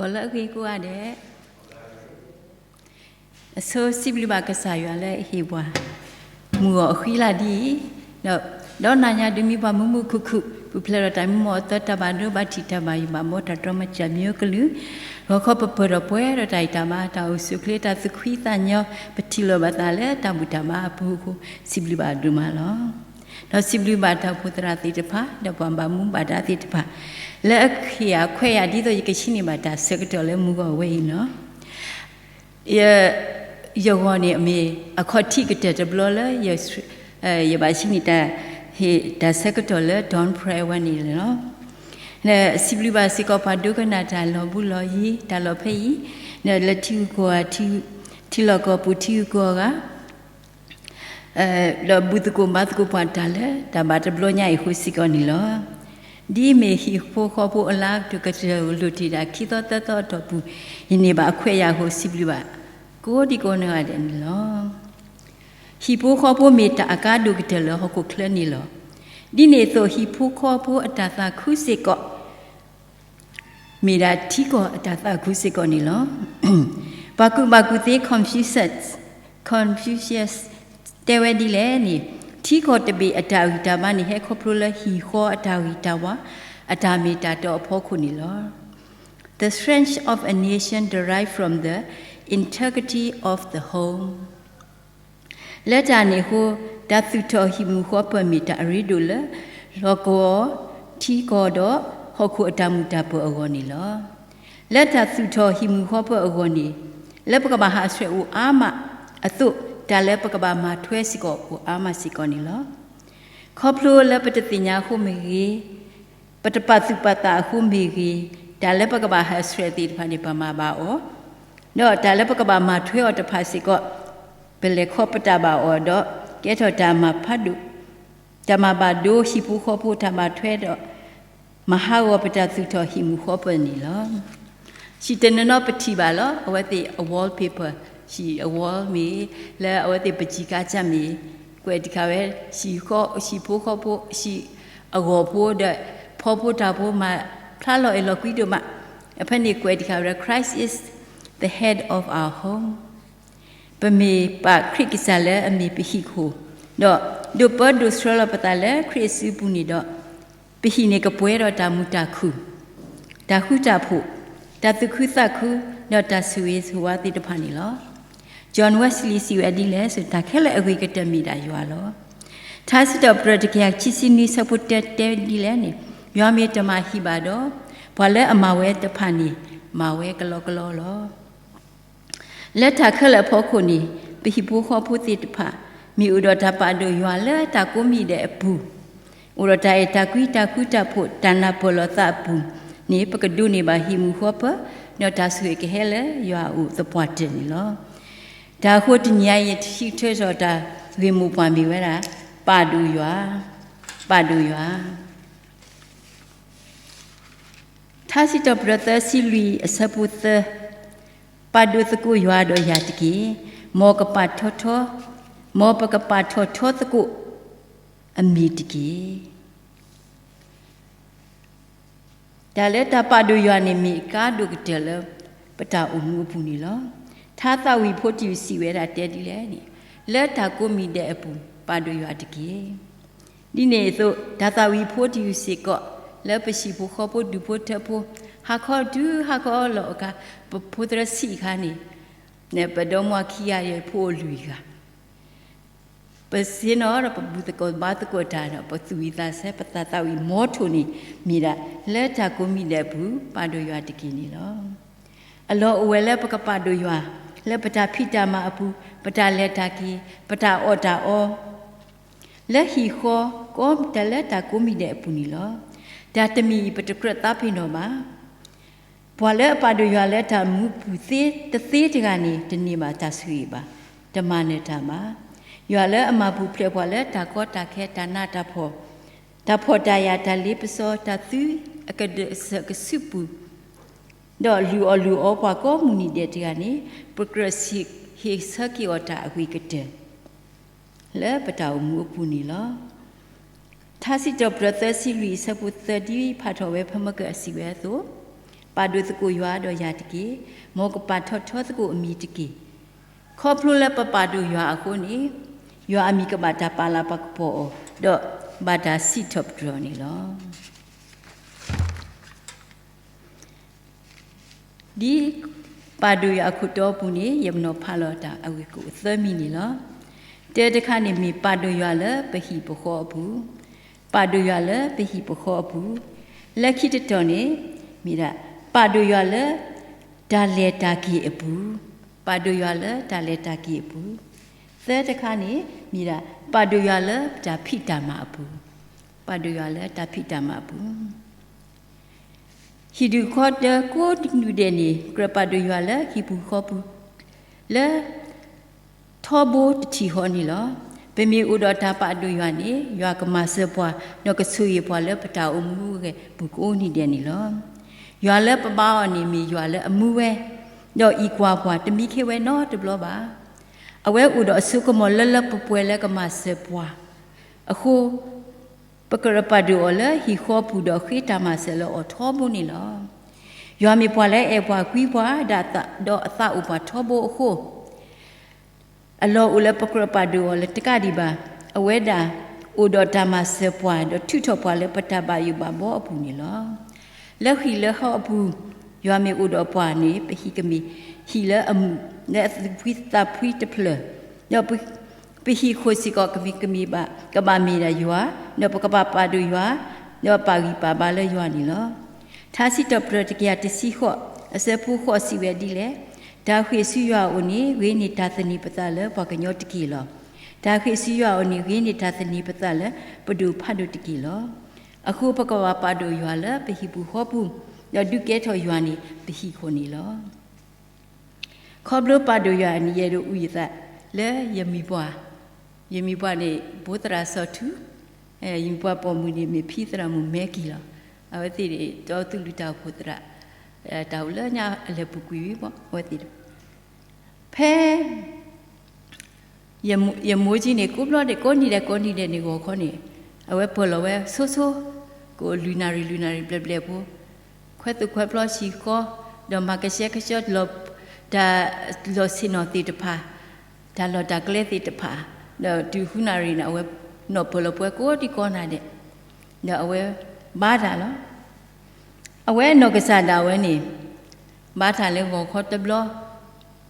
ဂီၤလၢအဂ့ၤကိးဂၤဒဲး, အဆိစံးဘျုးဘၣ်ကစၢ်ယွၤလၢအဟ့ၣ်ပှၤ မုၢ်ဂီၤအဃံလၤဒ်အံၤ, ဒီး ဒီးနၤညါဒုးမံပှၤမုာ်မုာ်ခုၣ်ခုၣ် ပူၤဖျဲးဒီးတၢ်မံမီၢ်အသၢ တၢ်ဘၣ်ဒိဘၣ်ထံး တၢ်ဘၣ်ယိၣ်ဘၣ်ဘီ တၢ်တြီမၤစၢ်မံၤကလုာ်, ဂီၤခီပပၢၢ်ဒီးပှဲၤဒီးတၢ်အံၣ်တၢ်ဘါ တၢ်အိၣ်ဆူၣ်အိၣ်ချ့ တၢ်သူၣ်ဖှံသးညီ ပထံၣ်လိာ်ဘၣ်သးလၢတၢ်ဘူၣ်တၢ်ဘါအပူၤအဃိ စံးဘျုးဘၣ်ဒိၣ်မးလီၤ. ဒီးစံးဘျုးဘၣ်တၢ်အိၣ်ဖှိၣ်သရၣ်သ့ၣ်တဖၣ် ဒီးပှၤဘၣ်မူဘၣ်ဒါသ့ၣ်တဖၣ် လၢအဟ့ၣ်အခွဲးယၤ ဒ်သိးယကဆှံန့ၢ်ဘၣ်တၢ်ဆၢကတီၢ်လၢမုၢ်ဂီၤဝဲအံၤလီၤ. ယဂီၢ်န့ၣ်အမ့ၢ် အခီၣ်ထံးကတၢၢ်တဘျီလၢ ယဘၣ်ဆှံန့ၢ်တၢ် ဟ့ၣ်တၢ်ဆၢကတီၢ်လၢ Dawn Prayer ဝဲန့ၣ်လီၤ. စံးဘျုးဘၣ်စ့ၢ်ကီးပှၤဒိကနၣ်တၢ်လီၤဘူးလီၤယံၤ တၢ်လီၢ်ဖဲအံၤ, လၢထံဂုၤကီၢ်ဂၤ ထံလီၢ်ကီၢ်ပူၤထံဂုၤကီၢ်ဂၤ ဒီးဘူၣ်သကိးဘါသကိးပှၤတၢ်လၢ တၢ်ဘၣ်တဘျီညါအံၤအဃိစ့ၢ်ကီးန့ၣ်လီၤ. ဒ်အမ့ၢ်ဟံၣ်ဖိဃီဖိအလါကတၢၢ် ကတၢၢ်လိၣ်ထံးတၢ်ခံသီသၢသီအတီၢ်ပူၤ ယန့ၢ်ဘၣ်အခွဲးယၤအဃိ စံးဘျုးဘၣ် ကိးဒံကိးနီၢ်ဂၤဒဲးန့ၣ်လီၤ. ဟံၣ်ဖိဃီဖိမ့ၢ်တၢ်အကါဒိၣ်ကတၢၢ်လၢဟီၣ်ခိၣ်ချၢန့ၣ်လီၤ. ဒ်န့ၣ်အသိး ဟံၣ်ဖိဃီဖိအတၢ်သးခုစ့ၢ်ကီး မ့ၢ်ဒၣ်ထံကီၢ်အတၢ်သးခုစ့ၢ်ကီးန့ၣ်လီၤ. ပှၤကူၣ်ဘၣ်ကူၣ်သ့ Confucius, Confucius တဲဝဲဒ်လဲၣ်န့ၣ်, ထံကီၢ်တဘ့ၣ်အတၢ်ဂံၢ်တၢ်ဘါန့ၣ် ဟဲခီဖျိလၢဟံၣ်ဃီအတၢ်ဂံၢ်တၢ်ဘါ အတၢ်မ့ၢ်တၢ်တီအဖီခိၣ်န့ၣ်လီၤ. The strength of a nation derive from the integrity of the home. လၢတၢ်န့ၣ်အဃိ တၢ်သူၣ်ထီၣ်ဟံၣ်မုၢ်ဃီပၢၢ်မ့ၢ်တၢ်အရ့ဒိၣ်လၢ လီၢ်ကဝီၤ ထံကီၢ်ဒီး ဟီၣ်ခိၣ်အတၢ်မုာ်တၢ်ပၢၢ်အဂီၢ်န့ၣ်လီၤ. လၢတၢ်သူၣ်ထီၣ်ဟံၣ်မုၢ်ဃီပၢၢ်အဂီၢ်န့ၣ် လၢပကဘၣ်ဟးဆှဲးအိၣ်အါမးအသိး တၢ်လၢပကဘၣ်မၤထွဲစ့ၢ်ကီးအိၣ်အါမးစ့ၢ်ကီးန့ၣ်လီၤ. ခီဖျိလၢပတသ့ၣ်ညါအဃိမ့ၢ်ဂ့ၤ, ပတပာ်သူၣ်ပာ်သးအဃိမ့ၢ်ဂ့ၤ, တၢ်လၢပကဘၣ်ဟးဆှဲးသ့ၣ်တဖၣ်န့ၣ် ပမၤဘၣ်အီၤ, ဒီးတၢ်လၢပကဘၣ်မၤထွဲအီၤတဖၣ်စ့ၢ်ကီး ပလဲၤခီပတာ်ဘၣ်အီၤဒီး ကဲထီၣ်တၢ်မၤဖးဒိၣ်, တၢ်မၤဘၣ်ဒိဟံၣ်ဖိဃီဖိ တၢ်ဘၣ်ထွဲဒီး မၤဟးဂီၤပတၢ်သူၣ်ထီၣ်ဟံၣ်မုၢ်ဃီပၢၢ်န့ၣ်လီၤ. ဟံၣ်တနီၤနီၤပထံၣ်ဘၣ်လီၤ. အဝဲသ့ၣ်အ wallpaper, ဟံၣ်အ wall မ့ၢ် လၢအဝဲသ့ၣ်ပစံးကါစၢ်မ့ၢ် ကွဲးတခါဝဲ ဟံၣ်ဖိဃီဖိ ဟံၣ်အဂီၢ်ဖိဒီး ဖီဖိတၢ်ဖိမၤဖျါလီၤအဲၣ်လီၤကွံဒိၣ်မး, အဖဲန့ၣ်ကွဲးတခါဝဲ Christ is the head of our home. ပမ့ၢ်ပာ်ခရံာ်ကစၢ်လၢအမ့ၢ်ပဟံၣ်ခိၣ်, ဒီးဒိးပၢဒိးဆှၢလီၤပသးလၢခရံာ်အစုပူၤန့ၣ်ဒီး ပဟံၣ်န့ၣ်ကပှဲၤဒီးတၢ်မုာ်တၢ်ခုၣ်, တၢ်ဃူတၢ်ဖိး, တၢ်သူၣ်ခုသးခု, ဒီးတၢ်ဆိၣ်ဂ့ၤဆိၣ်ဝါသ့ၣ်တဖၣ်န့ၣ်လီၤ. John Wesley စံးဝဲဒ်လဲၣ်, တၢ်ခဲလၢာ်အဂ့ၤကတၢၢ်မ့ၢ်ဒၣ်ယွၤလီၤ. ထါစံးထီၣ်ပတြၢၤတကယၤခံဆံနွံဆၢဖိတၢတဲဒ်လဲၣ်န့ၣ်, ယွၤမ့ၢ်တမၤဟံၣ်ဘၣ်ဒီး, ပှၤလၢအမၤဝဲတဖၣ်န့ၣ် မၤဝဲကလီကလီလီၤ. လၢတၢ်ခဲလၢာ်အဖီခိၣ်န့ၣ် ပဟံၣ်ဖိဃီဖိသ့ၣ်တဖၣ် မ့ၢ်အိၣ်ဒီးတၢ်ပာ်ဒိၣ်ယွၤလၢတၢ်ကိးမံၤဒဲးအပူၤ, အိၣ်ဒီးတၢ်အဲၣ်တၢ်ကွံ တၢ်ဃူတၢ်ဖိး တၢ်နၢ်ပၢၢ်လီၤသးအပူၤန့ၣ် ပကဒိးန့ၢ်ဘၣ်ဟံၣ်မုၢ်ဃီပၢၢ် ဒီးတၢ်ဆိၣ်ဂ့ၤကဟဲလၢယွၤအအိၣ်သပှၢ်တၢၢ်န့ၣ်လီၤ. တၢ်အဃိတနံၤအံၤ ယထံၣ်ဆၢထီၣ်တၢ်ဂ့ၢ်မိၢ်ပှၢ်မ့ၢ်ဝဲဒၣ် ပာ်ဒိၣ်ယွၤ, ပာ်ဒိၣ်ယွၤ ထါစံးထီၣ်ပတြၢၤသၢဆံလွံၢ်အဆၢဖိသၢ, ပာ်ဒိၣ်သကိးယွၤဒီးယၤတက့ၢ်. မ်ပကပာ်ထီၣ်ထီ, မ်ပကပာ်ထီၣ်ထီသကိးအမံၤတက့ၢ်. တၢ်လၢတၢ်ပာ်ဒိၣ်ယွၤန့ၣ်မ့ၢ်ကါဒိၣ်ကတၢၢ်လၢ ပတၢ်အိၣ်မူအပူၤန့ၣ်လီၤ. ထါသးဝံၣ်ဖိတယုၢ်စံးဝဲဒၣ်တဲဒ်လဲၣ်န့ၣ်, လၢတၢ်ကိးမံၤဒဲးအပူၤ ပာ်ဒိၣ်ယွၤတက့ၢ်. ဒ်န့ၣ်အသိး တၢ်သးဝံၣ်ဖိတယုၢ်စ့ၢ်ကီး လၢပဟံၣ်ဖိဃီဖိဒူၣ်ဖိထၢဖိ ဟါခီတုၤဟါခီလီၤအခါ ပဖိသၢဆံအခါန့ၣ် ပဒီမါခံဂၤဒီးဖိအိၣ်လွံၢ်ဂၤ ပဆ့ၣ်နီၤဒီးပဘူၣ်သကိးဘါသကိးတၢ်ဒီး ပသူၣ်ဝံၣ်သးဆၢ ပသးသးဝံၣ် motto န့ၣ် မ့ၢ်ဒၣ် လၢတၢ်ကိးမံၤဒဲးအပူၤ ပာ်ဒိၣ်ယွၤတက့ၢ်န့ၣ်လီၤ. အလီၢ်အိၣ်ဝဲလၢပကပာ်ဒိၣ်ယွၤ လၢပတၢ်ဖံးတၢ်မၤအပူၤ, ပတၢ်လဲၤတၢ်က့ၤ, ပတၢ်အီၣ်တၢ်အီ လၢဟံၣ်ဃီ ကိးတၢ်လၢတၢ်ကိးမံၤဒဲးအပူၤန့ၣ်လီၤ. တၢ်တမံၤအံၤ ပတကြၢးသးပ့ၤနီၣ်ဘၣ်. ပှၤလၢအပာ်ဒိၣ်ယွၤလၢတၢ်မူပူၤသ့တသ့တဂၤန့ၣ် တန့ၢ်ဘၣ်တၢ်ဆိၣ်ဂ့ၤဘၣ်, တမၤနၢၤတၢ်ဘၣ်. ယွၤလၢအမၤပူၤဖျဲးပှၤလၢတၢ်ကီတၢ်ခဲ တၢ်နးတၢ်ဖှီၣ်, တၢ်ဖှီၣ်တၢ်ယာ် တၢ်လ့ပစီ တၢ်သုးအကဒၢးစၢၤကစုပူၤ ဒီးလုၢ်အီၣ်လုၢ်အီပှၤကိးမုၢ်နံၤဒဲးတဂၤန့ၣ် ပကြၢးဟ့ၣ်ဆၢက့ၤအီၤတၢ်အဂ့ၤကတၢၢ် လၢပတၢ်အိၣ်မူအပူၤန့ၣ်လီၤ. ထါစံးထီၣ်ပတြၢၤသၢဆံလွံၢ်အဆၢဖိသၢ ဒ်ဖးထီၣ်ဝဲဖဲမၢကၢၢ်အစံးဝဲအသိး, ပာ်ဒိၣ်သကိးယွၤဒီးယၤတက့ၢ်. မ်ကပာ်ထီၣ်ထီသကိးအမံၤတက့ၢ်. ခီဖျိလၢပပာ်ဒိၣ်ယွၤအဃိန့ၣ်, ယွၤအမံၤကဘၣ်တၢ်ပာ်လၤပှၤကပီၤအီၤ, ဒီးဘၣ်တၢ်စံးထီၣ်ပတြၢၤအီၤန့ၣ်လီၤ. ဒ်ပာ်ဒိၣ်ယွၤအခိၣ်တီအပူၤန့ၣ် ယပနီၤဖးလီၤတၢ်အဂ့ၢ်ကအိၣ်သၢမံၤန့ၣ်လီၤ. တၢတခါန့ၣ်မ့ၢ်ပာ်ဒိၣ်ယွၤလၢပဟံၣ်ပဃီအပူၤ, ပာ်ဒိၣ်ယွၤလၢပဟံၣ်ပဃီအပူၤ, လၢခံတတီၤန့ၣ် မ့ၢ်ဒၣ် ပာ်ဒိၣ်ယွၤလၢတၢ်လဲၤတၢ်က့ၤအပူၤ, ပာ်ဒိၣ်ယွၤလၢတၢ်လဲၤတၢ်က့ၤအပူၤ, သၢတခါန့ၣ် မ့ၢ်ဒၣ် ပာ်ဒိၣ်ယွၤလၢတၢ်ဖံးတၢ်မၤအပူၤ, ပာ်ဒိၣ်ယွၤလၢတၢ်ဖံးတၢ်မၤအပူၤ ဟံၣ်ဒူၣ်ဃီတၢကိးနံၤဒဲးန့ၣ် ကြၢးပာ်ဒိၣ်ယွၤလၢဟံၣ်ပူၤဃီပူၤ, လၢထီဘိတထံၣ်ဃီန့ၣ်လီၤ. ပမ့ၢ်အိၣ်ဒီးတၢ်ပာ်ဒိၣ်ယွၤန့ၣ် ယွၤကမၤစၢၤပှၤ ဒီးကဆိၣ်ဂ့ၤပှၤလၢပတၢ်အိၣ်မူအဂီၢ်ပူၤကိးနံၤဒဲးန့ၣ်လီၤ. ယွၤလၢပဘါအီၤန့ၣ်မ့ၢ်ယွၤလၢအမူဝဲ, ဒီးအံးကွၢ်ပှၤတမံခ့ဝဲနီတဘျီဘၣ်. အဝဲအိၣ်ဒီးအစိကမီၤလၢလၢပှဲၤပှဲၤလၢကမၤစၢၤပှၤအဃိ ပကြၢးပာ်ဒိၣ်အီၤလၢဟံၣ်ဃီပူၤဒီးဃ့တၢ်မၤစၢၤလၢအီၤထီဘိန့ၣ်လီၤ. ယွၤမ့ၢ်ပှၤလၢအအဲၣ်ပှၤကွံပှၤ ဒီးအသးအိၣ်ပှၤထီဘိအဃိ, အလီၢ်အိၣ်လၢပကြၢးပာ်ဒိၣ်အီၤလၢတကးဒံးဘၣ်, အဝဲဒၣ်အိၣ်ဒီးတၢ်မၤစၢၤပှၤ ဒီးထုးထီၣ်ပှၤလၢပတၢ်ဘၣ်ယိၣ်ဘၣ်ဘီအပူၤန့ၣ်လီၤ. လၢဃံၣ်လၢဟီအပူၤ ယွၤမ့ၢ်အိၣ်ဒီးပှၤန့ၣ် ပဟံၣ်ကမ့ၢ်ဟံၣ်လၢအမုာ် လၢအသူၣ်ဖှံသးဖှံတဖျၢၣ်, ဒီးပဟံၣ်ခိၣ်စ့ၢ်ကီးကမ့ၢ်ကမ့ၢ်ဘၣ် ကဘၣ်မ့ၢ်ဒၣ်ယွၤ, ဒီးပကဘၣ်ပာ်ဒိၣ်ယွၤ, ဒီးပာ်ဂံၢ်ပာ်ဘါလၢယွၤန့ၣ်လီၤ. ထါစံးထီၣ်ပတြၢၤတကယၤတဆံဃိး အဆၢဖိဃိးစံးဝဲဒ်လဲၣ်, တၢ်ဃ့ၢ်ဆူယွၤအအိၣ်န့ၣ် ဂ့ၤန့ၢ်တၢ်သန့ၤပသးလၢပှၤကညီတက့ၢ်လီၤ. တၢ်ဃ့ၢ်ဆူယွၤအအိၣ်န့ၣ် ဂ့ၤန့ၢ်တၢ်သန့ၤပသးလၢပဒိၣ်ဖးဒိၣ်တက့ၢ်လီၤ. အဃိပကဘၣ်ပာ်ဒိၣ်ယွၤလၢပဟံၣ်ပူၤဃီပူၤ, ဒီးဒုးကဲထီၣ်ယွၤန့ၣ်ပဟံၣ်ခိၣ်န့ၣ်လီၤ. ခီဖျိပာ်ဒိၣ်ယွၤန့ၣ် ယအဲၣ်ဒိးအုၣ်ယသးလၢယမံၤပှၢ်, ယမံၤပှၢ်န့ၣ် ဘိသရၣ်စီၤထူ, ယမံၤပှၢ်ပိာ်မုၣ်န့ၣ်မ့ၢ်ဖံသရၣ်မုၣ်မဲကံလီၤ. အဝဲသ့ၣ်န့ၣ် ဒီသူၣ်လုၢ်တၢ်အိၣ်ဖှိၣ်သရၣ်, တၢ်အိၣ်လၢညါအလဲၤပူၤကွံာ်ဝံၤဘၣ် အဝဲသ့ၣ်ဒီး ဖဲ ယမိၢ်ကံန့ၣ် ကိးဘျီဒဲး ကိးနံၤဒဲး ကိးနံၤဒဲးန့ၣ် ဂီၤခီန့ၣ် အဝဲပၢၢ်လီၤဝဲဆိဆိ, ကအိၣ်လွံၢ်နၣ်ရံၣ် လွံၢ်နၣ်ရံၣ်ဘျဲၣ်ဘျဲၣ်ဖိ, ခွဲးသူၣ်ခွဲးဖျီဆံးဃီ, ဒီးမၤကဆှဲကဆှီလီၤ, တၢ်လီၢ်ဆ့ၣ်နီၤသ့ၣ်တဖၣ်, တၢ်လီၢ်တၢ်ကျဲသ့ၣ်တဖၣ်, ဒီးတုၤဃုနၣ်ရံၣ်န့ၣ် အဝဲနီၢ်ပၢၢ်လီၤပှဲၤကိးဒံကိးနၤဒဲး, ဒီးအဝဲဘါတၢ်လီၤ. အဝဲအနီၢ်ကစၢ်ဒၣ်ဝဲန့ၣ် ဘါတၢ်လၢဂီၤခီတဘျီ,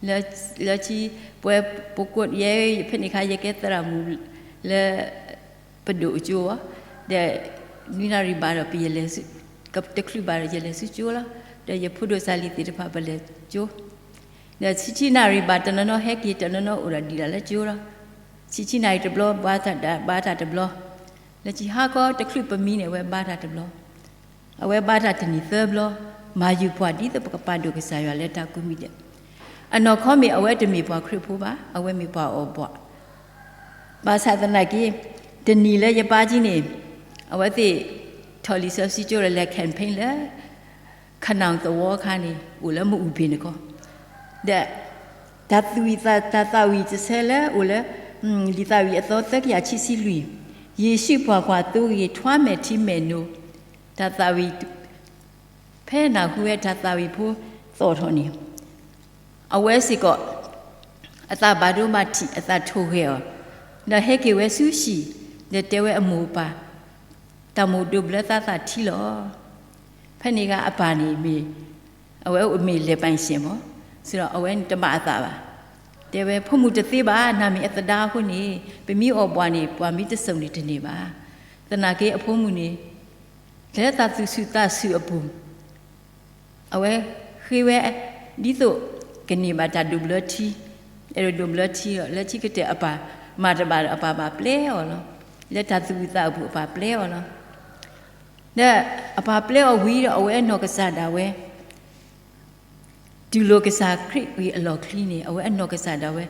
လၢ, လၢခံ ပှဲၤပကိးယဲ ဖဲန့ၣ်အခါ ယကဲသရၣ်မုၣ်လၢ ပဒိၣ်အကၠိအီၤ, ဒီးနွံနၣ်ရံၣ်ဘၣ်ဒီး ပယလဲၤ, တချုးဘၣ်ဒီး ယလဲၤဆူကၠိလီၤ. ဒီးယဖိဒိၣ်စၢ်လံၤသ့ၣ်တဖၣ် ပလဲၤကၠိ, ဒီးဆံဆံနၣ်ရံၣ်ဘၣ် တနီၤနီၤဟဲက့ၤ တနီၤနီၤအိၣ်ဒီးဒံးဒၣ်လၢကၠိလီၤ. ဆံဆံနၣ်ရံၣ်တဘျီ ဘါတၢ်တဘျီ, လၢခံဟါခီတချုးပမံန့ၣ် အဝဲဘါတၢ်တဘျီ အဝဲဘါတၢ်တနံၤသၢဘျီ, မၤယုၤပှၤဒ်သိးပကပာ်ဒိၣ်ကစၢ်ယွၤလၢတၢ်ကူမံဒဲး. အနီၢ်ခီမ့ၢ်အဝဲတမ့ၢ်ပှၤခရံာ်ဖိဘၣ်, အဝဲမ့ၢ်ပှၤအီၣ်ဘှး, ဘၣ်ဆၣ်သနာ်က့ တနံၤလၢယဘါကံန့ၣ် အဝဲသ့ၣ်ထီၣ်လံာ်စီဆှံကၠိဒီးလဲၤ campaign လၢ ခနၣ်သဝီအခါန့ၣ် အိၣ်လၢမအူၣ်ဘ့ၣ်န့ၣ်ခီ, ဒီး တၢ်သူၣ်ဝံၣ်သး, တၢ်သးဝံၣ်တဆၢလၢအိၣ်လၢ လံာ်သးဝံၣ်အသီသၢကယၤခံဆံလွံၢ်, ယ့ၣ်ၡူးပှၤကွၢ်သိဂ့ၤ ထွါမဲာ်ထံမဲာ်နိ, တၢ်သးဝံၣ်, ဖဲနၢ်ဟူဝဲတၢ်သးဝံၣ်ဖိသီၣ်ထီၣ်န့ၣ် အဝဲစ့ၢ်ကီး အသးဘၣ်ဒိဘၣ်ထံး အသးထိၣ်ဂဲၤအီၤ, ဒီးဟဲက့ၤဝဲဆူဟံၣ်, ဒီးတဲဝဲအမိၢ်အပၢ်, တၢ်မိၣ်ဒိးဘျၢသးသးထံလီၤ. ဖဲန့ၣ်ဂၤအပၢ်န့ၣ်မ့ၢ်, အဝဲအိၣ်မ့ၢ်လဲၤပၢၢ်ဆ့ၣ်မး, စံးဒီးအဝဲန့ၣ်တဘၣ်အသးဘၣ်. တဲဝဲဖိမုၣ်တသ့ဘၣ်, နမ့ၢ်အသဒါအဃိန့ၣ် ပမ့ၢ်အီၣ်ဘှးန့ၣ် ပှၤမ့ၢ်တစိာ်န့ၣ်တန့ၢ်ဘၣ်. သနာ်က့အဖိမုၣ်န့ၣ် လၢတၢ်သူၣ်ဆူၣ်သးဆူၣ်အပူၤ အဝဲဃ့ဝဲ ဒ်သိးကန့ၢ်ဘၣ်တၢ်ဒိးဘျၢထံ, အဲၣ်ဒိးဒိးဘျၢထံဒီး လၢခံကတၢၢ်အပၢ်မၤတဘၣ်ဒီး အပၢ်ဘၣ်ပျဲအီၤလီၤ. လၢတၢ်သူၣ်ဝံၣ်သးအပူၤအပၢ်ပျဲအီၤလီၤ. ဒီးအပၢ်ပျဲအီၤဝံၤဒီး အဝဲအနီၢ်ကစၢ်ဒၣ်ဝဲ တူၢ်လိာ်ကစၢ်ခရံာ်အလီၢ်ခံန့ၣ် အဝဲအနီၢ်ကစၢ်ဒၣ်ဝဲ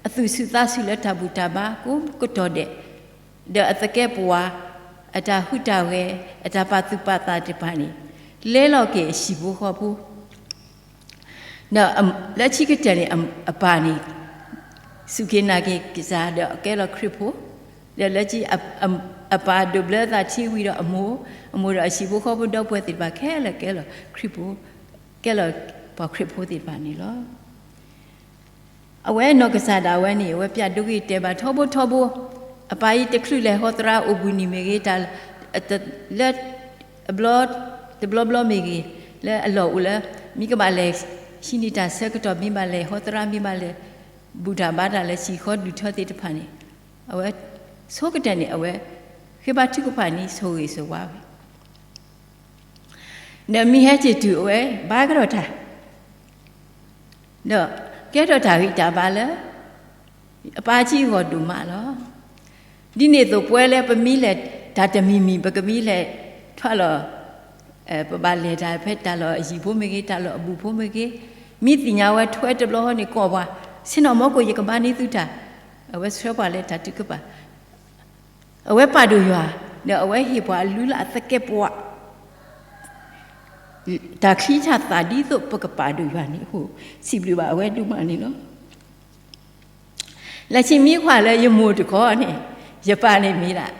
အသူၣ်ဆူၣ်သးဆူၣ်လၢတၢ်ဘူၣ်တၢ်ဘါကိးကတီၢ်ဒဲး, ဒီးအသကဲးပဝး အတၢ်ဟူးတၢ်ဂဲၤ အတၢ်ပာ်သူၣ်ပာ်သးတဖၣ်န့ၣ် လဲလီၤက့ၤအဟံၣ်ဖိဃီဖိ ဒီးလၢခံကတၢၢ်န့ၣ် အပၢ်န့ၣ် စူၢ်က့ၤနာ်က့ၤကစၢ်ဒီးကဲလီၤခရံာ်ဖိ, ဒီးလၢခံ အပၢ်ဒိးဘျၢသးထံဝံၤဒီးအမိၢ်, အမိၢ်ဒီးအဟံၣ်ဖိဃီဖိဒီပုၢ်ဝဲၢ်သ့ၣ်တဖၣ်ခဲလၢာ်ကဲလီၤခရံာ်ဖိ, ကဲလီၤပှၤခရံာ်ဖိသ့ၣ်တဖၣ်န့ၣ်လီၤ. အဝဲနီၢ်ကစၢ်ဒၣ်ဝဲန့ၣ် အဝဲပျးဒိဂ့ၤတဲာ်ဘၣ်ထီဘိထီဘိ, အပၢ်အံၤတချုးလဲၤဟီသရၣ်အိၣ်ဘှံးနံၤ မ့ၢ်ဂ့ၤ, လၢ အဘျီ တဘျီဘျီမ့ၢ်ဂ့ၤ, လၢအလီၢ်အိၣ်လၢ မ့ၢ်ကဘၣ်လဲၤဟံးန့ၢ်တၢ်ဆၢကတီၢ်, မ့ၢ်ဘၣ်လဲၤဟီသရၣ်, မ့ၢ်ဘၣ်လဲၤဘူၣ်တၢ်ဘါတၢ်လၢဟံၣ်ဃီဒူၣ်ထၢသ့ၣ်တဖၣ်န့ၣ်, အဝဲဆိကတၢၢ်န့ၣ် အဝဲဃ့ဘါထုကဖၣ်န့ၣ် ဆိၣ်ဂ့ၤဆိၣ်ဝါဝဲ ဒီးမ့ၢ်ဟဲက့ၤတုၤအဝဲ ဘါကဒီးတၢ်, ဒီးကဲထီၣ်တၢ်ဂံၢ်တၢ်ဘါလၢ အပၢ်အထံအဂီၢ်ဒိၣ်မးလီၤ. ဒ်န့ၣ်အသိးပဝဲလၢပမ့ၢ်လဲၤတၢ်တမံၤမံၤ ပကမ့ၢ်လဲၤထွဲလီၤ, ပဘၣ်လဲၤတၢ်ဖဲတၢ်လီၢ်အယံၤဖိမ့ၢ်ဂ့ၤ, တၢ်လီၢ်အဘူးဖိမ့ၢ်ဂ့ၤ, မ့ၢ်သ့ၣ်ညါဝဲထွဲတဘျီဃီန့ၣ် ကိးပှၤ, ဆ့ၣ်နီၤမီကိၣ် ယကဘါန့ၢ်သုတၢ်, အဝဲဆှၢပှၤလၢတၢ်ထုကဖၣ် အဝဲပာ်ဒိၣ်ယွၤ, ဒီးအဝဲဟ့ၣ်ပှၤအလုၢ်အလၢ်သကဲးပဝး တၢ်ချံတၢ်သၣ်ဒ်သိးပကပာ်ဒိၣ်ယွၤန့ၣ်အဃိ, စံးဘျုးဘၣ်အဝဲဒိၣ်မးန့ၣ်လီၤ. လၢခံမ့ၢ်ကွၢ်လၢယမိၢ်တခီန့ၣ်, ယပၢ်န့ၣ်မ့ၢ်ဒၣ်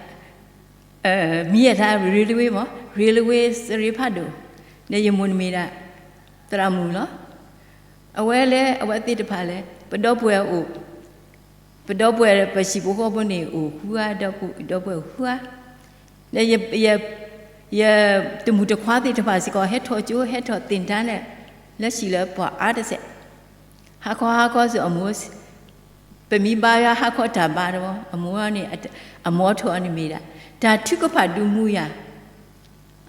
မ့ၢ်ယဲဒၣ် railway မး, railway စရ့ဖးဒိၣ်, ဒီးယမိၢ်န့ၣ်မ့ၢ်ဒၣ် သရၣ်မုၣ်လီၤ. အဝဲလၢအဝဲသ့ၣ်တဖၣ်လၢ ပဒီပုၢ်ဝဲၢ်အိၣ် ပဒီပုၢ်ဝဲၢ် ပဟံၣ်ဖိဃီဖိန့ၣ် အိၣ်ဃုဂၤ, ဒီပုၢ်ဝဲၢ်အိၣ်ဃုဂၤ, ဒီးယ ယတမုၢ်တခွါသ့ၣ်တဖၣ်စ့ၢ်ကီး ဟဲထီၣ်ကၠိ ဟဲထီၣ်သ့ၣ်တၢ်န့ၣ် လၢဟံၣ်လၢပှၤအါတစဲး, ဟါခီဟါခီစ့ၢ်ကီးအမိၢ်, ပမ့ၢ်ဘါယွၤဟါခီတၢ်ဘါတဘျီ, အမိၢ်န့ၣ် အမီထိၣ်အီၤန့ၣ်မ့ၢ်ဒၣ် တၢ်ထုကဖၣ်ဒုးမူယၤ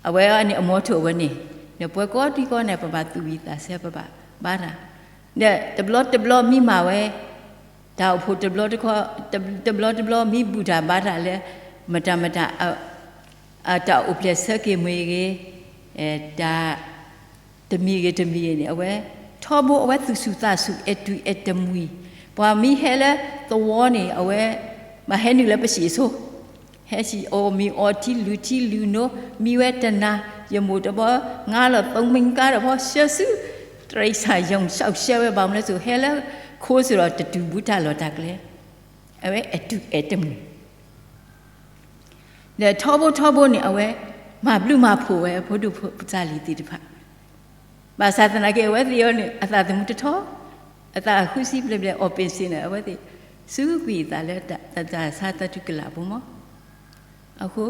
အဝဲန့ၣ်အမီထိၣ်ဝဲန့ၣ်, ဒီးပှၤကိးဒံကိးန့ၣ် ပဘၣ်သူၣ်ဝံၤသးဆၢ ပဘၣ်ဘါတၢ်, ဒီးတဘျီတဘျီမ့ၢ်မၤဝဲ တၢ်အိၣ်ဖှိၣ်တဘျီတခီ, တဘျီတဘျီမ့ၢ်ဘူၣ်တၢ်ဘါတၢ်လၢ မတၤမတၤ တၢ်အိၣ်ဖျဲၣ်ဆၢက့ၤမ့ၢ်ဂ့ၤ, တၢ် တမံၤဂ့ၤတမံၤဂ့ၤန့ၣ် အဝဲ ထီဘိအဝဲသူၣ်ဆူၣ်သးဆူၣ် အဲၣ်တူၢ်အဲၣ်တမှံၤ, ပှၤမ့ၢ်ဟဲလၢသဝီန့ၣ် အဝဲ ဘၣ်ဟဲနုာ်လၢပစံာ်အဆိ ဟဲစံာ်အီၤမ့ၢ်အီထံလုၢ်ထံလုၢ်နိ မံဝဲတနၤ, ယမိၢ်တဘီ ငါလီၤသိမ့ၢ်ကါတဘီ ဆှၢဆူ တရံးစၢ်ယုၢ် ဆှၢဝဲဘၣ်မနုၤစိၤ ဟဲလၢခိစ့ၢ်ဒီး တတူၢ်ဘူးတၢ်လီၢ်တၢ်ကျဲ, အဝဲအဲၣ်တူၢ်အဲၣ်တမှံၤ ဒီးထီဘိထီဘိန့ၣ် အဝဲ မၤဘျုးမၤဖှိၣ်ဝဲ ဖိဒိၣ်ဖိသၣ်လံၤသ့ၣ်တဖၣ်, ဘၣ်ဆၣ်သနာ်က့ အဝဲသ့ၣ်အံၤန့ၣ် အသးသမူတထီ, အသးဃုဆံဘျဲၣ်ဘျဲၣ် အီၣ်ပ့ၣ်စ့န့ၣ် အဝဲသ့ၣ် စူးကွံာ်အသးလၢတၢ်ဆါသးထုကလးဖိမး, အဃိ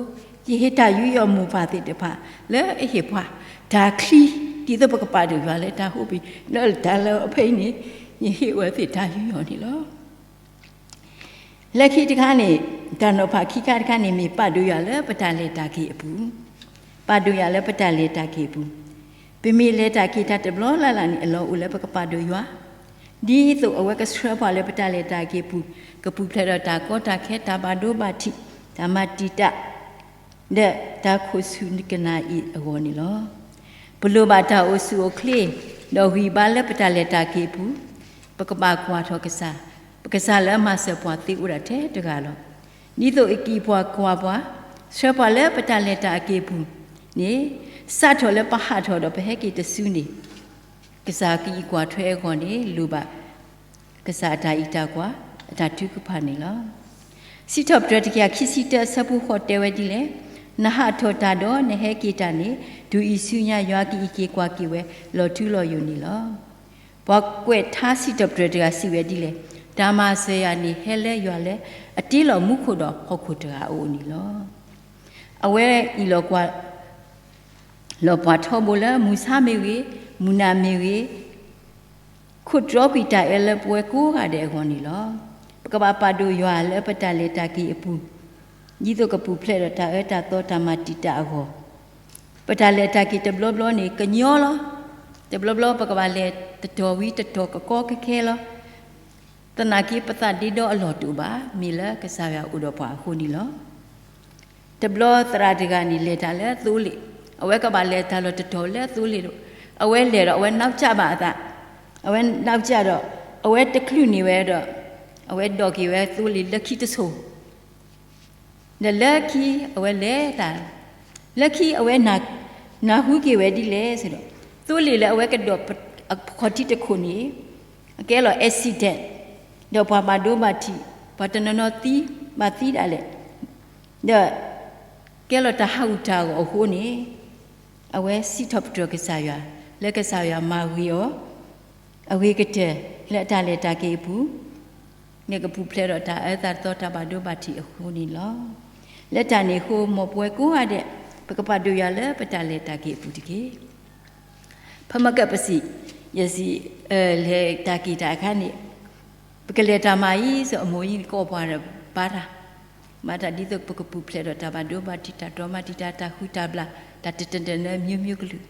ယဟ့ၣ်တၢ်ယူးယီၣ်မိၢ်ပၢ်သ့ၣ်တဖၣ် လၢအဟ့ၣ်ပှၤ တၢ်ချံ ဒ်သိးပကပာ်ဒိၣ်ယွၤလၢတၢ်ဟူပံၤ လၢတၢ်လၢအဖဲအံၤန့ၣ် ယဟ့ၣ်ဝဲသ့ၣ်တၢ်ယူးယီၣ်န့ၣ်လီၤ. လၢခံတခါန့ၣ် တၢ်နီၤဖးခံခါတခါန့ၣ် မ့ၢ်ပာ်ဒိၣ်ယွၤလၢပတၢ်လဲၤတၢ်က့ၤအပူၤ, ပာ်ဒိၣ်ယွၤလၢပတၢ်လဲၤတၢ်က့ၤအပူၤ, ပမ့ၢ်လဲၤတၢ်က့ၤတၢ်တဘျီလၢ်လၢ်န့ၣ် အလီၢ်အိၣ်လၢပကပာ်ဒိၣ်ယွၤ, ဒ်သိးအဝဲကဆှၢပှၤလၢပတၢ်လဲၤတၢ်က့ၤအပူၤ ကပူၤဖျဲးဒီးတၢ်ကီတၢ်ခဲ တၢ်ဘၣ်ဒိဘၣ်ထံး တၢ်မၤတံာ်တာ် ဒီးတၢ်ခိၣ်ဆူၣ်ကနၣ်အံၤအဂီၢ်န့ၣ်လီၤ. ပလိၣ်ဘၣ်တၢ်အိၣ်ဆူၣ်အိၣ်ချ့ ဒီးဂံၢ်ဘါလၢပတၢ်လဲၤတၢ်က့ၤအပူၤ, ပကဘၣ်ကွၢ်ထီၣ်ကစၢ်, ပကစၢ်လၢအမၤစၢၤပှၤသ့အိၣ်ဒၣ်ထဲတဂၤလီၤ. ဒ်သိးအကံၢ်ပှၤကွၢ်ပှၤ, ဆှၢပှၤလၢပတၢ်လဲၤတၢ်အက့ၤအပူၤန့ၣ်, စးထီၣ်လၢပဟးထီၣ်ဒီးပဟဲက့ၤတစုန့ၣ်, ကစၢ်ကအံးကွၢ်ထွဲအဂီၢ်န့ၣ် လိၣ်ဘၣ် ကစၢ်အတၢ်အံးတၢ်ကွၢ် အတၢ်ထုကဖၣ်န့ၣ်လီၤ. စံးထီၣ်ပတြၢၤတကယၤခံဆံတၢအဆၢဖိဃိးတဲဝဲဒ်လဲၣ်, နဟးထီၣ်တၢ်ဒီးနဟဲက့ၤတၢ်န့ၣ် တုၤအံၤဆူညါယွၤကအံးက့ၤကွၢ်က့ၤဝဲ လီၤထူလီၤယိာ်န့ၣ်လီၤ. ပှၤကွဲးထါစံးထီၣ်ပတြၢၤတဂၤစံးဝဲဒ်လဲၣ်, တၢ်မၤစၢၤယၤန့ၣ်ဟဲလၢယွၤလၢ အတ့လီၤမူခိၣ်ဒီးဟီၣ်ခိၣ်တဂၤအအိၣ်န့ၣ်လီၤ. အဝဲအံးလီၤကွၢ် လီၤပှၤထီဘိလၢမုၢ်ဆါမ့ၢ်ဂ့ၤ, မုၢ်နၤမ့ၢ်ဂ့ၤ, ခိၣ်တြီကွံာ်တၢ်အၢလၢပဝဲကိးဂၤဒဲးအဂီၢ်န့ၣ်လီၤ. ပကဘၣ်ပာ်ဒိၣ်ယွၤလၢပတၢ်လဲၤတၢ်က့ၤအပူၤ, ဒ်သိးကပူၤဖျဲးဒီးတၢ်အၢတၢ်သီတၢ်မၤတံာ်တာ်အဂီၢ်, ပတၢ်လဲၤတၢ်က့ၤတဘျီဘျီန့ၣ် ကညီလီၤ. တဘျီဘျီပကဘၣ်လဲၤတတီၤဝံၤတတီၤကကီကခဲလီၤ. သနာ်က့ပသးဒ့ဒီအလီၢ်တအိၣ်ဘၣ်, မ့ၢ်လၢကစၢ်ယွၤအိၣ်ဒီးပှၤအဃိန့ၣ်လီၤ. တဘျီသရၣ်တဂၤန့ၣ် လဲၤတၢ်လၢသိလ့ၣ်, အဝဲကဘၣ်လဲၤတၢ်လီၤတတီၤလၢသိလ့ၣ်ဒီး, အဝဲလဲၤဒီး အဝဲနီၢ်ကၠၢ်ဘၣ်အသး, အဝဲနီၢ်ကၠၢ်ဒီး အဝဲတချုးန့ၢ်ဝဲဒီး အဝဲဒိးက့ၤဝဲသိလ့ၣ်လၢခံတဆိ ဒီးလၢခံအဝဲလဲၤတၢ်, လၢခံအဝဲ နၢ်ဟူက့ၤဝဲဒ်လဲၣ်စ့ၢ်ဒီး, သိလ့ၣ်လၢအဝဲကဒိးအခီၣ်ထံးတခိၣ်န့ၣ် အကဲလီၤ accident ဒီးပှၤဘၣ်ဒိဘၣ်ထံး, ပှၤတနီၤနီၤသံ, ဘၣ်သံဒၣ်လဲာ်, ဒီးကဲလီၤတၢ်ဟးဂူာ်တၢ်ဂီၤအဃိန့ၣ် အဝဲစံးထီၣ်ပတြၢၤကစၢ်ယွၤ လၢကစၢ်ယွၤမၤဂ့ၤအီၤ အဂ့ၤကတၢၢ်လၢအတၢ်လဲၤတၢ်က့ၤအပူၤ, န့ၣ်ကပူၤဖျဲးဒီးတၢ်အၢသးတသီတၢ်ဘၣ်ဒိဘၣ်ထံးအဃိန့ၣ်လီၤ. လၢတၢ်န့ၣ်အဃိ မ်ပဝဲကိးဂၤဒဲး ပကပာ်ဒိၣ်ယွၤလၢပတၢ်လဲၤတၢ်က့ၤအပူၤတက့ၢ်. ဖဲမ့ၢ်ကပစံး, ယစံး, လဲၤတၢ်က့ၤတၢ်အခါန့ၣ်, ပကလဲၤတၢ်မၤအံၤ စီၤအမိၢ်အံၤန့ၣ် ကိးပှၤဒီးဘါတၢ်, ဘါတၢ်ဒ်သိးပကပူၤဖျဲးဒီးတၢ်ဘၣ်ဒိဘၣ်ထံး တၢ်တီမၤတံာ်တာ် တၢ်ဃုတၢ်ဘျၣ် တၢ်တတနၢ မျိုးမျိုးကလုာ်,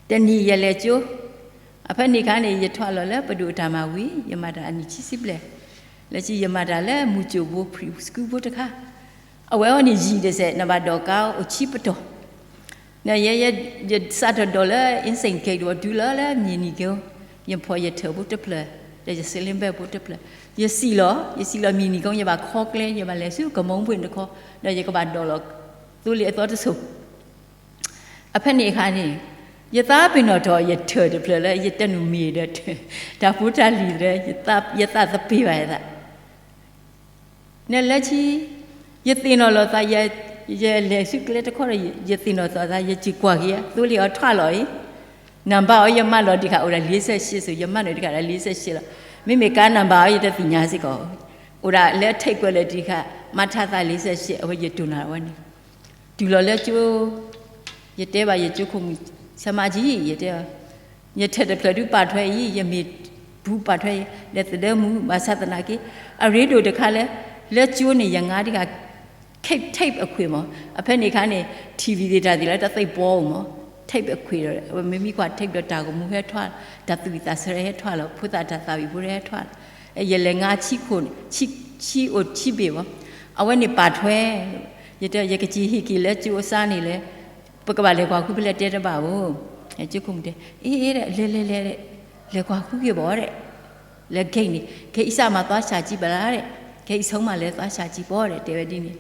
တနံၤယလဲၤကၠိ, အဖဲန့ၣ်အခါန့ၣ် ယထွဲလီၤလၢပဒိၣ်အတၢ်မၤဝံၤ ယမၤတၢ်အနံၣ်ဆံဆံဘျဲၣ်, လၢခံယမၤတၢ်လၢမူကၠိၣ်ဘိ pre-school ဖိတခါ, အဝဲအံၤန့ၣ်ယံာ်တစဲး နဘၣ်ဒိးကါအိၣ်ဆံပတီၢ် ယစးထီၣ်ဒိးလၢ insane cake ဒီးတုၤလီၤလၢမံၤနံၤက့ၤ, ယဖီၣ်ယထၢၣ်ဖိတဖျၢၣ်, ဒီးယ sling bag ဖိတဖျၢၣ်, ယစံၣ်လီၤ, ယစံၣ်လီၤမံၤနံၤက့ၤ ယဘၣ်ခီကျဲ ယဘၣ်လဲၤဆူကမီၤပှ့ၤတခီ, ဒီးယကဘၣ်ဒိးလီၤ သိလ့ၣ်အသီတစိၢ်. အဖဲန့ၣ်အခါန့ၣ်, ယသးပ့ၤနီၣ်ထီၣ်ယထၢၣ်တဖျၢၣ်လၢ ယတနုာ်မ့ၢ်ဒီး တၢ်ဖိတၢ်လံၤဒီး ယသးသပ့ၤဘၣ်ယသး နလၢခံ, ယသ့ၣ်နီၣ်လီၤသး, ယလဲၤဆူကျဲတခီဒီး ယသ့ၣ်နီၣ်လီၤသး ယစံၣ်ကွၢ်က့ၤ သိလ့ၣ်အီၤထွဲလီၤအံၤ, နံပါတ်အီၤ ယမၢလီၤတံၢ်ဃာ်အိၣ်ဒၣ် လေးဆယ့်ရှစ် စိၤ, ယမၢနီၣ်တံၢ်ဃာ်ဒၣ် လေးဆယ့်ရှစ် လီၤ. မ့မ့ၢ်ကါ နံပါတ်အီၤ ယတသ့ၣ်ညါစ့ၢ်ကီး, အိၣ်ဒၣ်လၢ tape ကွဲးလၢတံၢ်ဃာ် မၤထါသး လေးဆယ့်ရှစ် အဝဲယတိၢ်နီၣ်ဝဲန့ၣ်, တုၤလီၤလၢကၠိ ယတဲဘၣ်ယကၠိခိၣ်မုၣ် ဆရာမကြီး ယတဲအီၤ, ယထၢၣ်တဖျၢၣ်ဒုးပာ်ထွဲအံၤ ယမ့ၢ်ပူၤပာ်ထွဲအံၤ လဲၤသဒၢမူ ဘၣ်ဆၣ်သနာ်က့ အရ့ဒိၣ်တခါလၢ လၢကၠိန့ၣ် ယငါတံၢ်ဃာ် tape အခွံၣ်မး, အဖဲန့ၣ်အခါန့ၣ် ထံၣ်ဝံၤသ့ၣ်တၢ်သ့ၣ်လၢတၢ်သ့ၣ်ပီအီၤမး, tape အခွံၣ်ဒီး အဝဲမ့မ့ၢ်ကွၢ် tape ဒီးတၢ်ဂီၤမူဟဲထွဲလီၤ, တၢ်သူၣ်ဝံၣ်သးဆၢဟဲထွဲလီၤ, ဖိသၣ်တၢ်သၣ်ဝံၤဖိဟဲထွဲလီၤ, ယလဲၤငါဆံခိၣ်န့ၣ် ဆံအိၣ်ဆံဘ့ၣ်မး, အဝဲန့ၣ်ပာ်ထွဲ ယတဲ ယကစံၣ်ဟ့ၣ်က့ၤလၢကၠိအစါန့ၣ်လဲၣ်, ပကဘၣ်လဲၤကွၢ်ဃုဖဲလဲၣ်တဲတဘၣ်ဧိၤ, ကၠိခိၣ်မုၣ်တဲ အ့ လဲၤလဲၤလဲၤ လဲၤကွၢ်ဃုက့ၤဘၣ်ဒီး, လၢ gate န့ၣ် ခဲအံၤစးမး သွားချာကြည့်ပါလား ဒီး ခဲအံၤဆိမး လဲၤသွားချာကြည့်ပေါ့ ဒီး တဲဝဲဒ်န့ၣ်,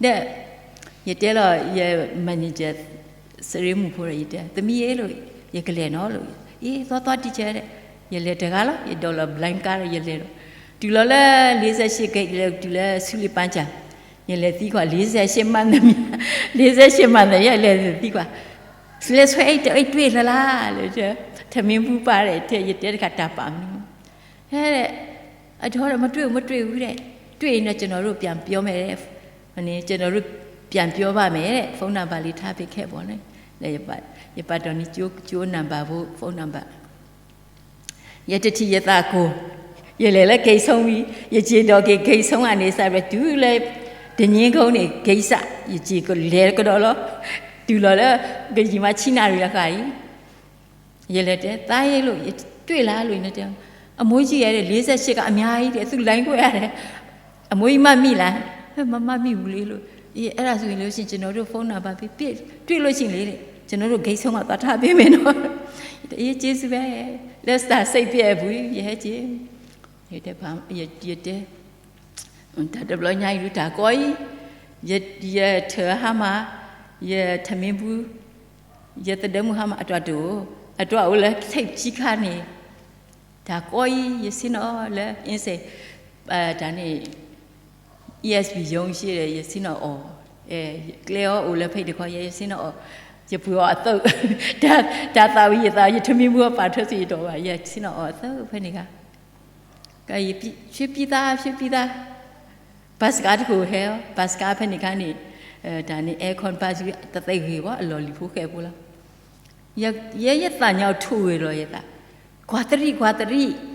ဒီး ယတဲလီၤ ယ manager စရ့မုၣ်ဖိဒီး ယတဲ သမံသမိး ယကလဲၤနီၤလီၤ, အ့ သွားသွား teacher ဒီး, ယလဲၤတဂၤလီၤ, ယဒိးလီၤ blind ကါဒီး ယလဲၤလီၤ, တုၤလီၤလၢ လေးဆယ့်ရှစ် gate လဲၤတုၤလၢဆူလံာ်ပၢၢ်စၢ်, ယလဲၤသံကွၢ် လေးဆယ့်ရှစ် မှတ်သမီး, လေးဆယ့်ရှစ် မှတ်သမီး ယလဲၤသံကွၢ်, လဲၤဆွဲအိတ် တအိတ်တွေ့လၢ်လၢ် လၢ ထမင်းဘူး ပါတယ် ထဲ ယတဲတခါ တၢ်ပာ်မနုၤ, ဟဲ အဒီဒီး မတွေ့ဘူး မတွေ့ဘူး ဒီး တွေ့ရင်တော့ ကျွန်တော်တို့ ပြန်ပြောမယ် ဒီး ကျွန်တော်တို့ ပြန်ပြောပါမယ် ဒီး ဖုန်းနံပါတ် လေး ထားပေးခဲ့ပေါ့ ဒီး ယပာ်တီၢ်န့ၢ်ကၠိ ကၠိ နံပါတ် ဖိ ဖုန်းနံပါတ် ယတထံၣ်ယသးကိၢ်, ယလဲၤလၢ က့ၤဆိဝံၤ, ယစ့ၢ်ဒိးက့ၤ က့ၤဆိဂၤန့ၣ် စးရဲ တုၤလၢ တညင်းကုန်းန့ၣ် က့ၤစး ယစ့ၢ်ကလဲၤကဒီးလီၤ, တုၤလီၤလၢ ကယံာ်မးဆံနၣ်ရံၣ်လီၤဃာ်အံၤ, ယလဲၤတဲ သးအ့ၣ်လိာ် ယတွ့ၣ်လၢလိာ် နတဲ အမိုးကြီးရဲ့ လေးဆယ့်ရှစ်က အများကြီးတဲ့ သူ လိုင်းကွဲရတယ် အမိုးကြီး မှတ်မိလား မမှတ်မိဘူးလေလို့ အဲ့ဒါဆိုရင်လို့ရှိရင်ကျွန်တော်တို့ဖုန်းနံပါတ်ပေးတွေ့လို့ရှိရင်လေကျွန်တော်တို့ဂိတ်ဆုံးမှာသွားထားပေးမယ်နော် တအေးကျေးဇူးပဲ လၢစတာစိတ်ပြည့်ဘူး ယဟဲကျေး ယတဲ တၢ်တဘျီညါအံၤဒုးတၢ်ကီအံၤ ယထၢၣ်ဟါမၢ် ယထမင်းဘူး ယသဒၢမုၣ်ဟါမၢ် အတၢ်တအိၣ် အတၢ်အိၣ်လၢ tape ခံခါန့ၣ် တၢ်ကီအံၤ ယဆ့ၣ်နီၤလၢ အ့စ့ၣ် တၢ်န့ၣ် ESP ရုံးရှိတယ် ယဆ့ၣ်နီၤအီၤ ကျဲအီၤအိၣ်လၢဖဲတခီ ယဆ့ၣ်နီၤအီၤ ယပှ့ၤအီၤအသုး တၢ်သးဝံၤယသး ယထမင်းဘူးအပာ်ထွဲစ့ၢ်ယတီၢ်ဘၣ် ယဆ့ၣ်နီၤအီၤအသုးဖဲန့ၣ်ခါ ရွှေပြည်သာ ရွှေပြည်သာ ဘတ်စ်ကားတခိၣ်ဟဲ ဘတ်စ်ကားဖဲန့ၣ်ခါန့ၣ် တၢ်န့ၣ် aircon ဘတ်စ်တသ့ဂ့ၤဘၣ် အလီၢ်လံၤဖိဃဲဖိလီၤ ယဲ ယသးညါထိၣ်ဂ့ၤလီၤ ယသး ကွၢ်သရံၣ် ကွၢ်သရံၣ်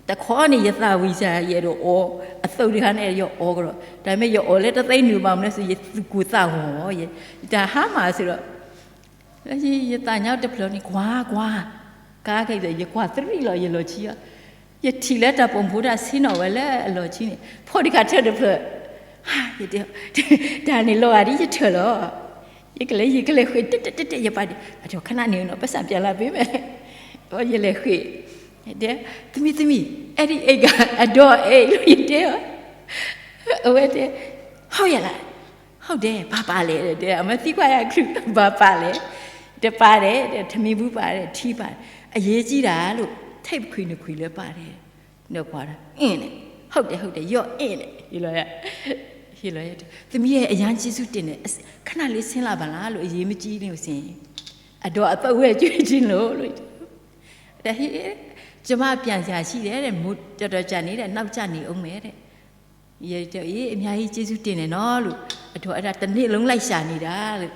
တခီန့ၣ် ယသးဝံၤစၢ် ယအဲၣ်ဒိးအီ အသုးတခါန့ၣ် ယအီကဒီး တၢ်မ့ၢ်ယအီလၢတသ့နုာ်ဘၣ်မနုၤစ့ၢ် ယသူၣ်ကိၢ်သးဂီၤ ယတၢ်ဟါမၢ်စ့ၢ်ဒီး ယသးညါတဖျၢၣ်န့ၣ် ကွၢ် ကွၢ် ကါခဲအံၤ ယကွၢ်သရံၣ်လီၤ ယလီၤဆံးအီၤ ယထံၣ်လၢတၢ်ပိာ်မူတၢ်ဆ့ၣ်နီၤဝဲလၢအလီၤဆံးန့ၣ် ဖီၣ်တခါထၢၣ်တဖျၢၣ် ယတဲ တၢ်န့ၣ်လီၤဂာ်ဒ်ယထၢၣ်လီၤ ယကလဲၤ ယကလဲၤဃ့ၢ် တဲ တဲ တဲ တဲ ယပၢ်ဒ် အဒိ ခဏနေဦးနော် ပိုက်ဆံပြန်လာပေးမယ် ယလဲၤဃ့ၢ် တဲ သမံသမိး အဲ့ဒီအိမ်ကအဒေါ်အိမ်လို့ ယတဲအီၤ အဝဲတဲ ဟုတ်ရဲ့လား ဟုတ်တယ် ဘာပါလဲ တဲ အမသံကွၢ်ယၤခု ဘာပါလဲ တပါတယ် ထမင်းဘူးပါတယ် ထီပါတယ် အရေးကြီးတာလို့ ထိပ်ခွေနှစ်ခွေလည်းပါတယ် ဒီးကွၢ်ဒီး အင်းနဲ့ ဟုတ်တယ် ဟုတ်တယ် ရော့အင်းနဲ့ ဟ့ၣ်လီၤယၤ ဟ့ၣ်လီၤယၤ သမီးရဲ့ အရမ်းကျေးဇူးတင်တယ် ခဏလေးဆင်းလာပါလားလို့ အရေးမကြီးလို့ ဆင်း အဒေါ်အသုတ်ဝဲကျွေးခြင်းလို့လို့ จะมาเปลี่ยนยาชีพแล้ว မ့ၢ်တတီၤကၢ်န့ၣ်ဒီး နောက်ကျနေဦးမယ်တဲ့ ယတအ့ အများကြီးကျေးဇူးတင်တယ်နော်လို့ အဒိ အဲ့ဒါတစ်နှစ်လုံးလိုက်ရှာနေတာလို့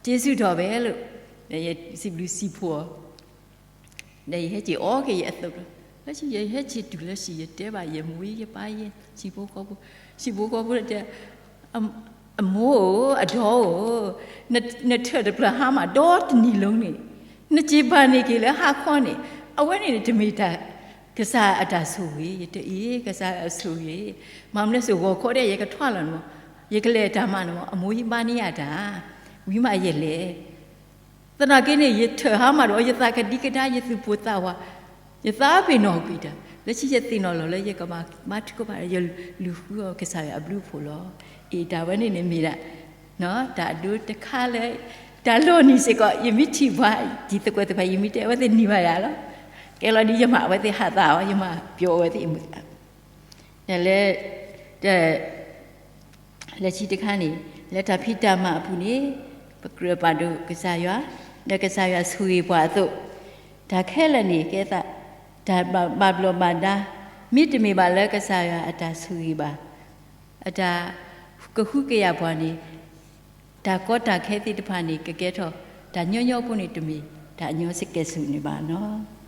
ကျေးဇူးတော်ပဲလို့ စံးဘျုးစံးဖှိၣ်အီၤ ဒီးယဟဲက့ၤအီၣ်က့ၤယအသုးလီၤ လၢယဟဲက့ၤတုၤလၢစံး ယတဲဘၣ်ယမိၢ် ယပၢ် ယဟံၣ်ဖိဃီဖိ ဟံၣ်ဖိဃီဖိတဲ အမိၢ်ဧၢ အဒီဧၢ နထၢၣ်တဖျၢၣ်ဟါမၢ်ဒီတနံၤလုံးန့ၣ် နစ့ၢ်ဘၣ်န့ၢ်က့ၤလၢဟါခီန့ၣ် အဝဲန့ၣ်တမ့ၢ်တၢ် ကစၢ်အတၢ်ဆိၣ်ဂ့ၤ ယတအ့ ကစၢ်အဆိၣ်ဂ့ၤ မ့ၢ်မနုၤလဲၣ် ဂီၤခီဒဲး ယကထွါလီၤန့ၣ်မး ယကလဲၤတၢ်မးန့ၣ်မး အမိၢ်ယဘါန့ၢ်ယၤတၢ် ဝံၤမးယလဲၤ သနာ်က့န့ၣ် ယထၢၣ်ဟါမၢ်ဒီး ယသးကဒံကဒါ ယသူၣ်ပိၢ်သးဝး ယသးပ့ၤနီၣ်ကွံာ်တၢ် လၢခံယသ့ၣ်နီၣ်လီၤလၢ ယကဘၣ်ဘါထုကဖၣ်ဒီး ယလူၤဃုအီၤကစၢ်ယွၤအဘျုးအဖှိၣ်လီၤ. အ့ၣ် တၢ်ဝဲန့ၣ်န့ၣ်မ့ၢ်ဒၣ် တၢ်အဒိတခါလၢ တၢ်လီၢ်နံၤစ့ၢ်ကီး ယမ့ၢ်ထံၣ်ပှၤ တံၤသကိးသ့ၣ်တဖၣ် ယမ့ၢ်တဲအဝဲသ့ၣ်နံၤဘၣ်ယၤလီၤ. ကဲလီၤဒ်ယမၤအဝဲသ့ၣ်ဟးသးအီၤ ယမၤပျီအဝဲသ့ၣ် ဒီးလၢ လၢခံတခါန့ၣ် လၢတၢ်ဖံးတၢ်မၤအပူၤန့ၣ် ပကြၢးပာ်ဒိၣ်ကစၢ်ယွၤ ဒီးကစၢ်ယွၤဆိၣ်ဂ့ၤပှၤအသိး တၢ်ခဲလၢာ်န့ၣ် ကဲသး တၢ်ဘၣ်ဘျီးဘၣ်ဒါ မ့တမ့ၢ်ဘၣ်လၢကစၢ်ယွၤအတၢ်ဆိၣ်ဂ့ၤဘၣ် အတၢ်ကဟုကယာ်ပှၤန့ၣ် တၢ်ကီတၢ်ခဲသ့ၣ်တဖၣ်န့ၣ် ကကဲထီၣ် တၢ်ညီညီဖိန့ၣ် တမ့ၢ်တၢ်ညီစကဲၣ်ဆိးန့ၣ်ဘၣ်နီၤ.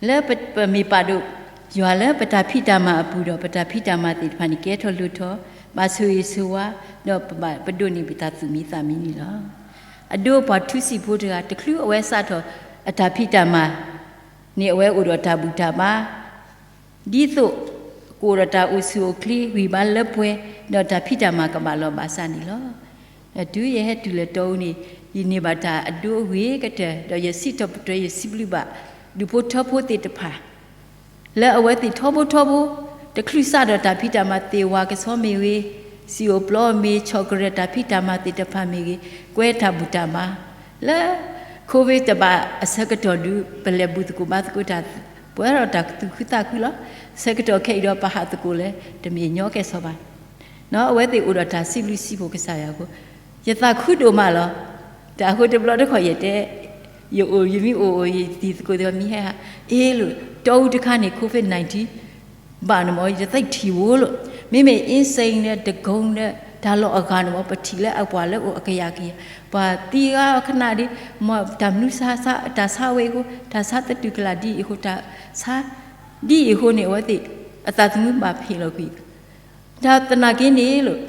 လၢပမ့ၢ်ပာ်ဒိၣ်ယွၤလၢပတၢ်ဖံးတၢ်မၤအပူၤဒီး ပတၢ်ဖံးတၢ်မၤသ့ၣ်တဖၣ်န့ၣ် ကဲထီၣ်လိၣ်ထီၣ် ဘၣ်ဆိၣ်ဂ့ၤဆိၣ်ဝါ ဒီးပဒိးန့ၢ်ပတၢ်သူၣ်မံသးမံန့ၣ်လီၤ. အဒိပှၤထူစံာ်ဖိတဂၤ တချုးအဝဲစးထီၣ်အတၢ်ဖံးတၢ်မၤန့ၣ် အဝဲအိၣ်ဒီးတၢ်ဘူၣ်တၢ်ဘါ ဒ်သိး ကအိၣ်ဒီးတၢ်အိၣ်ဆူၣ်အိၣ်ချ့ဂံၢ်ဘါလၢပှဲၤ ဒီးတၢ်ဖံးတၢ်မၤကဘၣ်လီၤဘၣ်စးန့ၣ်လီၤ. ဒီးတုၤယဟဲတုၤလၢတီအူန့ၣ် ယန့ၢ်ဘၣ်တၢ်အဒိအဂ့ၤကတၢၢ် ဒီးယစံးထီၣ်ပတြၢၤ ယစံးဘျုးဘၣ် ဒူၣ်ဖိထၢဖိသ့ၣ်တဖၣ် လၢအဝဲသ့ၣ်ထီဘိထီဘိ တချုးစးဒီးတၢ်ဖံးတၢ်မၤသ့ၣ်ဝါကဆီမ့ၢ်ဂ့ၤ, စံာ်အိၣ်ပျီမ့ၢ် chocolate တၢ်ဖံးတၢ်မၤသ့ၣ်တဖၣ်မ့ၢ်ဂ့ၤ, ကွဲတၢ်ဘူၣ်တၢ်ဘါ လၢ COVID တဘၣ်အဆၢကတီၢ်ဒုး ပလဲၤဘူၣ်သကိးဘါသကိးတၢ် ပှဲၤဒီးတၢ်သူၣ်ခုသးခုလီၤ. ဆၢကတီၢ်ခဲအံၤဒီးပဟးသကိးလၢ တမ့ၢ်ညီကဲၣ်ဆိးဘၣ်. အဝဲသ့ၣ်အိၣ်ဒီးတၢ်စံးဘျုးစံးဖှိၣ်ကစၢ်ယွၤအဃိ ယသးခုဒိၣ်မးလီၤ. တၢ်အဃိတဘျီတခီၣ်ယတဲ ယအိၣ်ယမ့ၢ်အိၣ်အိၣ် ယတံၤသကိးသ့ၣ်တဖၣ်မ့ၢ်ဟဲဟး အ့ၣ်လိာ် တီအူတခါန့ၣ် COVID nineteen ဘၣ်န့ၣ်မ့ၢ် ယတသ့ၣ်ထံၣ်ဧိၤလိာ်. မ့မ့ၢ် အ့စ့ၣ် ဒီး ဒကိ ဒီး တၢ်လီၢ်အဂၤန့ၣ်မ့ၢ် ပထံၣ်လၢအပှၤလၢအိၣ်အကယၤကယၤ ပှၤသံဂၤခနၣ်ဒ် မ့ၢ်တၢ်မနုၤ တၢ်ဆါဝဲအဃိ တၢ်ဆါသတူၢ်ကလာ်ဒ်အံၤအဃိ တၢ်ဆါ ဒ်အံၤအဃိန့ၣ် အဝဲသ့ၣ် အသးသမူဘၣ်ဖံးလီၤကွံာ် တၢ်သနာ်က့န့ၣ်လိာ်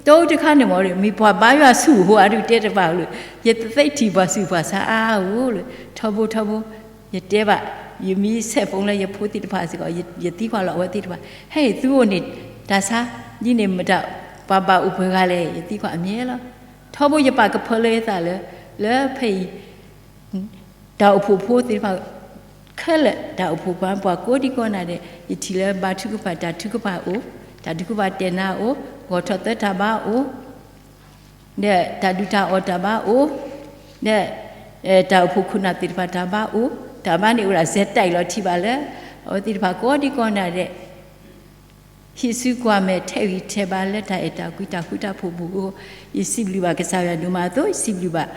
တီအူတခါန့ၣ်မ့ၢ် မ့ၢ်ပှၤဘါယွၤဆူၣ်အဃိအဒုးတဲတဘၣ်ဧိၤလိာ် ယတသ့ၣ်ထံၣ်ပှၤဆူၣ်ပှၤဆါအါဧိၤလိာ် ထီဘိထီဘိ ယတဲဘၣ် ယမ့ၢ်ဆဲးဖိလၢယဖိသ့ၣ်တဖၣ်စ့ၢ်ကီး ယသံကွၢ်လီၤအဝဲသ့ၣ်တဖၣ် ဟဲသုအိၣ်န့ၣ် တၢ်ဆါ ဒ်န့ၣ်မတၤ ပှၤဘၣ်အိၣ်ပှဲၤဂၤလဲၣ် ယသံကွၢ်အမြဲလီၤ. ထီဘိယပာ်ကဖၢလၢယသးလၢ လၢဖဲအံၤ တၢ်အိၣ်ဖှိၣ်ဖိသ့ၣ်တဖၣ် ခဲလၢာ် တၢ်အိၣ်ဖှိၣ်ပှၤ ပှၤကိးဒံကိးနၤဒဲး ယထံၣ်လၢဘါထုကဖၣ် တၢ်ထုကဖၣ်အိၣ် တၢ်ထုကဖၣ်တဲာ်နါအိၣ် ဂီၤထီၣ်သၢတၢ်ဘါအိၣ် ဒီးတၢ်ဒုးတၢ်အီၣ်တၢ်ဘါအိၣ် ဒီး တၢ်အိၣ်ဖှိၣ်ခိၣ်နၢ်သ့ၣ်တဖၣ်တၢ်ဘါအိၣ် တၢ်ဘါန့ၣ်အိၣ်ဒၣ်စဲးတၢ်အံၤလီၤထံၣ်ဘၣ်လၢ အဝဲသ့ၣ်တဖၣ်ကိးဒံကိးနၤဒဲး ဟံးစုကွၢ်မဲာ်ထဲးဂံၢ်ထဲးဘါလၢတၢ်အဲၣ်တၢ်ကွံတၢ်ဃူတၢ်ဖိးပူၤအဃိ ယစံးဘျုးဘၣ်ကစၢ်ယွၤဒိၣ်မးအသိး ယစံးဘျုးဘၣ်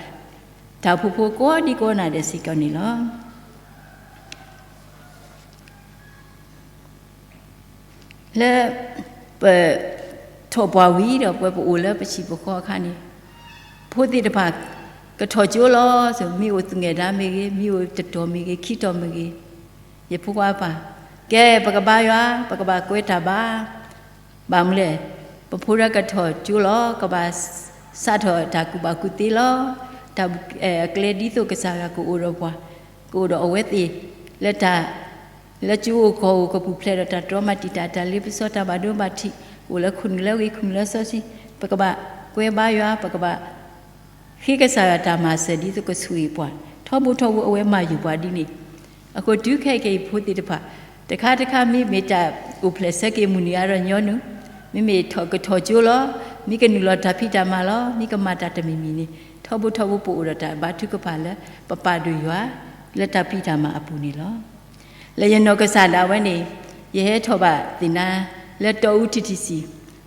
တၢ်အိၣ်ဖှိၣ်ဖိကိးဒံကိးနၤဒဲးစ့ၢ်ကီးန့ၣ်လီၤ. လၢ ပ ထီၣ်ပှၤဝံၤဒီးပဝဲပအိၣ်လၢပဟံၣ်ပဃီအခါန့ၣ် ဖိသ့ၣ်တဖၣ် ကထီၣ်ကၠိလီၤ မ့ၢ်အိၣ်သူၣ်ငဲၢ်ဒါမ့ၢ်ဂ့ၤ မ့ၢ်အိၣ်တတီၤမ့ၢ်ဂ့ၤ ခံတီၤမ့ၢ်ဂ့ၤ ယဖိခွါပၢ် ကဲ ပကဘါယွၤ ပကဘၣ်ကွဲတၢ်ဘါ ဘၣ်မနုၤလဲၣ် ပဖိဒၣ်ကထီၣ်ကၠိလီၤ ကဘၣ်စးထီၣ်တၢ်ကူၣ်ဘၣ်ကူၣ်သ့လီၤ. တၢ်အကျဲဒ်သိးကစၢ်ယွၤကအိၣ်ဒီးပှၤ ကအိၣ်ဒီးအဝဲသ့ၣ် လၢတၢ် လၢကၠိအိၣ်ကီၢ်အိၣ်ကပူၤဖျဲးဒီးတၢ်တြီမၤတံာ်တာ် တၢ်လ့ပစီတၢ်ဘၣ်ဒိဘၣ်ထံး ကအိၣ်လၢခိၣ်နူာ်လၢအဂ့ၤခိၣ်နူာ်လၢအစီဆှံ ပကဘၣ်ကွဲဘါယွၤ ပကဘၣ် ဃ့ကစၢ်ယွၤတၢ်မၤစၢၤဒ်သိးကဆိၣ်ဂ့ၤပှၤ ထီဘိထီဘိအဝဲမၤယုၤပှၤဒ်န့ၣ် အဃိတုၤခဲအံၤခဲအံၤဖိသ့ၣ်တဖၣ် တခါတခါမ့မ့ၢ်တၢ်အိၣ်ဖျဲၣ်ဆၢက့ၤမုၢ်နံၤအါဒီးညီနုၢ် မ့မ့ၢ်ထီၣ်ကထီၣ်ကၠိလီၤ မ့ၢ်ကနုာ်လီၤတၢ်ဖံးတၢ်မၤလီၤ မ့ၢ်ကမၤတၢ်တမံၤမံၤန့ၣ် ထီဘိထီဘိပအိၣ်ဒီးတၢ်ဘါထုကဖၣ်လၢ ပပာ်ဒိၣ်ယွၤ လၢတၢ်ဖံးတၢ်မၤအပူၤန့ၣ်လီၤ. လၢယနီၢ်ကစၢ်ဒၣ်ဝဲန့ၣ် ယဟဲထီၣ်ဘၣ်သ့ၣ်နါ လၢတီအူ T T C